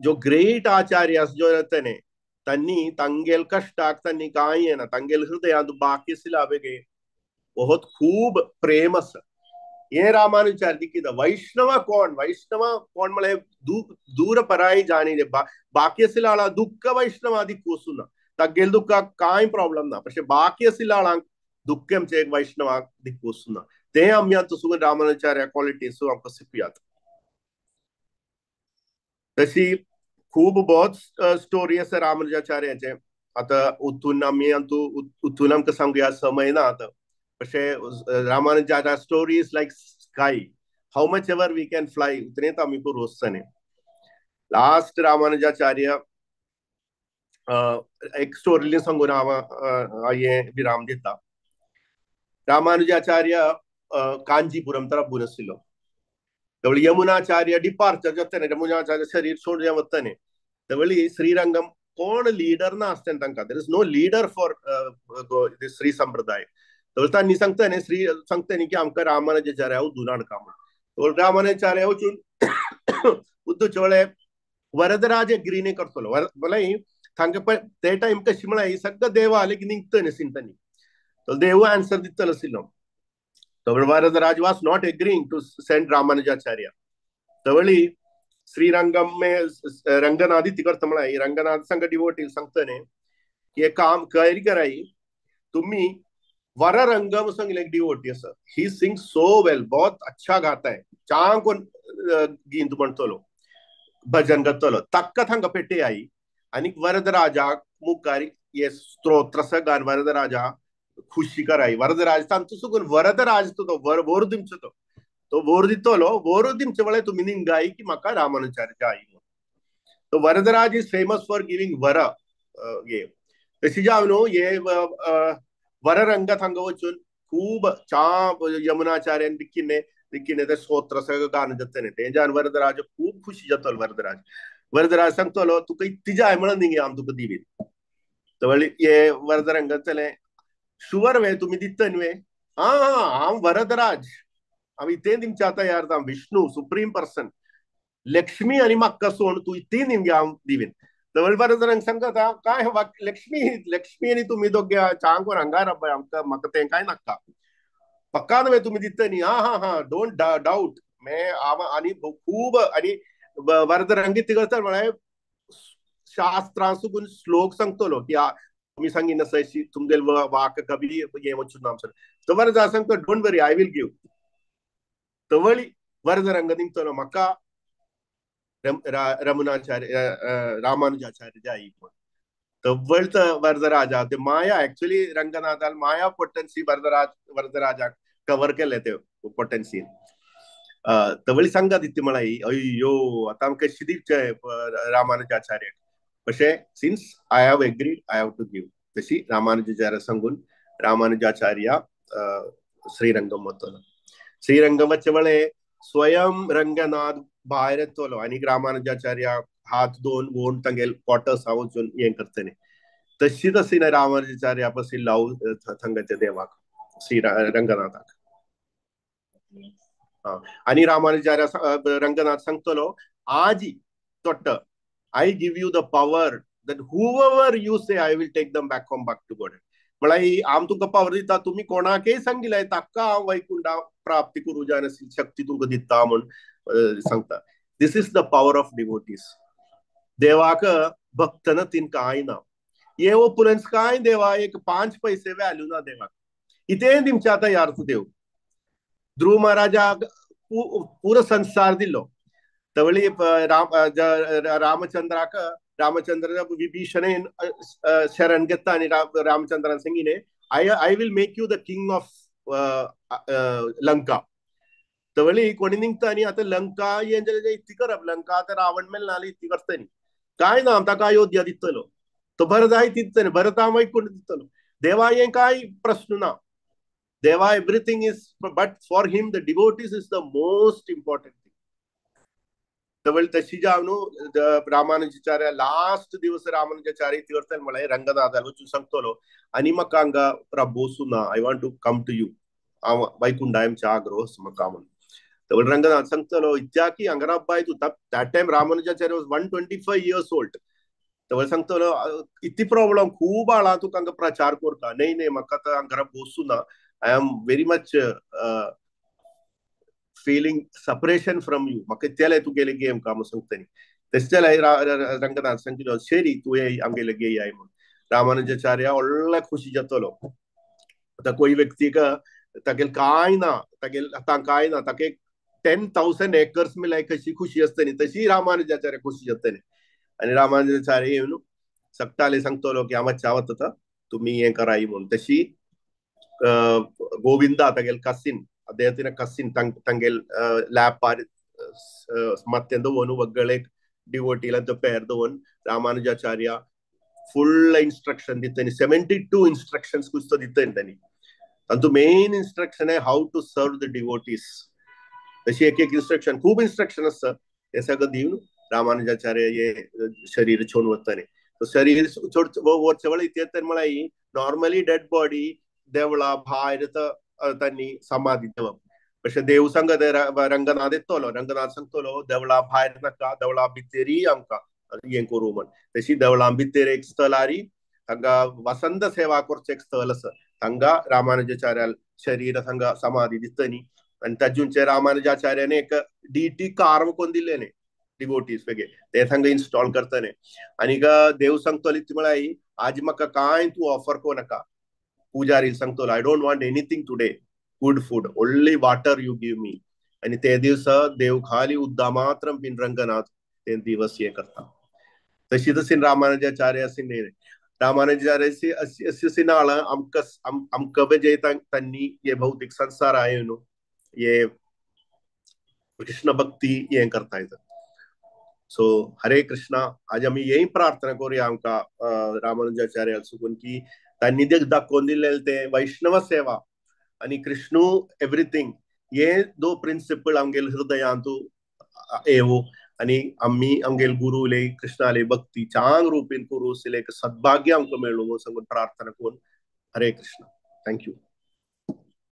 जो ग्रेट आचार्य जो तेने तांनी तांगेल कष्टाक तांनी कांय येना तांगेल हृदयांत बाकी सिलाबेगे बहुत खूब प्रेम आसा. हे रामानुजाचार्य कितें वैष्णव कोण वैष्णव कोण म्हळ्यार दूर पराय जाणी बाकी आशिल्ल्या दुःख वैष्णव आदी कोसूना तागेल दुःखाक कांय प्रॉब्लम ना पशे बाकी आशिल्ल्या दुःख आमचे एक वैष्णवाक दिकोसूना ते आमी आतां सुगून रामानुजाचार्य क्वालिटी सो आमकां शिकयात. तशी खूब बहुत स्टोरी आसा रामानुजाचार्याचे. आतां उतून आमी उतून आमकां सांगुया समय ना आतां. पशे Ramanujacharya story is like sky, how much ever we can fly उतनेच आमी रोजचने. लास्ट रामानुजाचार्य एक स्टोरी सांगून हांव हे विराम दिता. रामानुजाचार्य कांजीपुरम तरफ आशिल्लो. तवळी यमुनाचार्य डिपार्चर जाताने यमुनाचार्य शरीर सोडून वताने तवळी श्रीरंगम कोण लीडर ना आसता तांकां there is no leader for Shri Sampradaya. तवळ तांणी सांगता न्ही श्री सांगता न्ही की आमकां रामानुजाचार्य उद्दून हाडका म्हूण. तवळ रामानुजाचार्य वचून उद्दूचे वेळे वरदराज एग्री करतलो म्हळ्यार तांकां ते टायम कशी म्हळ्यार सगळं देवा आले की निघता न्ही सिंतांनी तो देव आन्सर दितलो आशिल्लो. तवळ Varadaraj was not agreeing to send Ramanujacharya. तवळी Srirangam में रंगनाथ तिकर्त म्हळ्यार रंगनाथ संग डिवोटी सांगता न्ही की एक काम कैरी कराई तुम्ही वररंगम संग एक डिवोटी आसा ही सिंग सो वेल बहुत अच्छा गाता है चांग कोण गीत म्हणतलो भजन करतलो ताका थांगा पेटे आई आनी वरदराजाक मुखार हे स्तोत्र गान वरदराजा खुशी कराई वरदराज तांचो सुगून वरदराज तो वोर दिमचो तो तो वोर दितलो वोर दिमचे वेळार तुमी निंगाय की म्हाका रामानुजाचार्य जाय म्हणून. तो Varadaraj is famous for giving वर हे तशी जावन न्हू हे वररंग थांगा वचून खूब चा यमुनाचार्यान बिकिने बिकिने ते स्तोत्र सगळं गान जातलें तेंच्यान वरदराज खूब खुशी जातलो. वरदराज वरदराज सांगतलो तुका इतली जाय म्हणून निगे हांव तुका दिवीन. तवळी हे वरदरंग जातलें शुवर वे तुमी दित्त न्हय आं हांव वरदराज हांव इतें दिमचे आतां यार हांव विष्णू सुप्रीम पर्सन लक्ष्मी आनी म्हाका सोड तूं इतें दिमगे हांव दिवीन. तवळ वरदरंग सांगता काय लक्ष्मी लक्ष्मी आनी तुमी दोगे चांग हांगा राबाय आमकां म्हाका तें कांय नाका पक्का न्हय तुमी दित्त न्ही आं हां हां don't doubt मे हांव आनी खूब आनी वरदरंग कितें करता म्हळ्यार शास्त्रां सुगून श्लोक सांगतलो की तुमी सांगिना अशी तुमगेल वाक कवी हे वचून ना तो वरदराज सांगता don't worry I will give. तवळी वरदरंग निघतलो म्हाका रमणाचार्य रामानुजाचार्य जाय म्हूण. तवळ वरदराजा ते माया एक्चुअली रंगनाथान माया पोटन्सी वरदराज वरदराजाक कवर केले ते पोटन्सी. तवळी सांगा दिती म्हळ्यार अय्यो आतां आमकां कशी दिवचें रामानुजाचार्याक अशें since I have agreed I have to give. तशी रामानुजाचार्य सांगून रामानुजाचार्य श्रीरंगम वतलो. श्रीरंगम वच्चे वेळे स्वयं रंगनाथ भायर येतलो आनी रामानुजाचार्य हात दोन वोन तांगेल क्वॉटर्स वचून हें करतले. तशी तशी ना रामानुजाचार्य पसी लाव थंगाच्या देवाक श्री रंगनाथाक. आनी रामानुजाचार्य रंगनाथ सांगतलो आजी तोट्ट I give you the power that whoever you say I will take them back home back to God. म्हळ्यार हांव तुमकां पावर दिता तुमी कोणाकय सांगिल्लें ताका हांव वैकुंठा प्राप्ती करूं जाय शक्ती तुमकां दिता म्हूण सांगता. This is the power of devotees. देवाक भक्तन तीन कांय ना हे ओपुरन्स कांय देवा एक 5 पैसे व्हॅल्यू ना देवाक इतें दिमचे आतां यार देव. ध्रुव महाराजाक पुरो संसार दिलो तवळी रामचंद्राक रामचंद्र विभीषणेन शरण घेता आनी Ramachandran सांगिलें I will make you the king of Lanka. तवळी कोणी निघता आनी आतां लंका हें इतली करप लंका आतां रावण मेल नाजाल्यार इतली करता न्ही कांय ना ताका अयोध्या दितलो. तो भरताय दितले, भरता वैकुंठ दितलो. देवा हें कांय प्रश्न ना. देवा everything is, but for him the devotees is the most important thing. तवळ तशी जावन रामानुजाचार्य लास्ट दिवस रामानुजाचार्य तीर्थन म्हळ्यार रंगनाथाल वचून सांगतलो आनी म्हाका हांगा बोसू ना, I want to come to you, हांव वैकुंठायमच्या आग्रो म्हाका म्हणून. तवळ रंगनाथ सांगतलो इत्याकी हांगा बाय तूं. That time Ramanujacharya was 125 years old. तवळ सांगतलो इतली प्रॉब्लम खूब आळा तुका हांगा प्रचार करता. न्हय न्हय म्हाका आतां हांगा बोसू ना, I am very much feeling separation from you, म्हाका इतलें तुगेले गेम का म्हणून सांगतली. तशें जाल्यार रंगनाथ सांगतलो शरी तुवें आमगेले गे याय म्हणून. रामानुजाचार्य व्हडले खुशी जातलो. आतां कोय व्यक्तीक तागेले कांय ना, तागेले आतां कांय ना, ताका 10,000 एकर्स मेळ्ळ्यार कशी खुशी आसतली तशी रामानुजाचार्य खुशी जातली. आनी रामानुजाचार्य येवन सगटाले सांगतलो की हांव मातशें वता तुमी हें कराय म्हणून. तशी गोविंदा तागेले कसिन, അദ്ദേഹത്തിന് കസിൻ തങ്കൽ ലാപ്പാർ മത്യന്തോನು ಒಗ್ಗಳೆ ಡಿವೋಟಿಲಂತ ಪೇರ್ದವನ್ ರಾಮಾನುಜಾಚಾರ್ಯ ಫುಲ್ ಇನ್ಸ್ಟ್ರಕ್ಷನ್ ದಿತ್ತೇನೆ. 72 ಇನ್ಸ್ಟ್ರಕ್ಷನ್ಸ್ ಕುಸ್ತ ದಿತ್ತೇನೆ. ತಂತು main instruction how to serve the devotees. तशी एक एक इन्स्ट्रक्शन खूब इन्स्ट्रक्शन आसता ते सगळं दिवन रामानुजाचार्य हे शरीर छोडून वताने. शरीर वरचे वेळ इत्यर्थन म्हळ्यार नॉर्मली डेड बॉडी देवळा भायर त्यांनी समाधी देवप. अशें देव सांगत रंगनाथ येतलो, रंगनाथ सांगतलो देवळा भायर नाका, देवळा भितरी आमकां हें करूं म्हण. तशी देवळां भितर एक स्थळ आरी हांगा वसंत सेवा करचें एक स्थळ आसा, हांगा रामानुजाचार्या शरीर हांगा समाधी दितनी. आनी ताजूनचे रामानुजाचार्याने एक डीटी कार कोण दिल्लें डिवोटीज वेगळे ते हांगा इन्स्टॉल करतले. आनीक देव सांगतलो ती म्हळ्यार आज म्हाका कांय तूं ऑफर करूं नाका. पुजारी सांगतलो I don't want anything today, good food, only water you give me. आनी ते दिवस देव खाली उद्दा मात्र पिन रंगनाथ ते दिवस हे करता. तशी तशी रामानुजाचार्य अशी रामानुजाचार्य अशी नाळ आमकां आमकां जे तांणी हे भौतिक संसार आहे न्हू हे कृष्ण भक्ती हें करता येता. सो हरे कृष्णा. आज आमी हें प्रार्थना करुया आमकां रामानुजाचार्य सुकून की तांणी दाखोवन दिल्लें ते वैष्णव सेवा आनी कृष्णू एवरीथींग हे दो प्रिंसिपल आमगेले हृदयांतू येवो आनी आमी आमगेले गुरुले कृष्णाले भक्ती चांग रूपीन करू एक सद्भाग्य आमकां मेळूं म्हणून सांगून प्रार्थना करून. हरे कृष्णा. Thank you.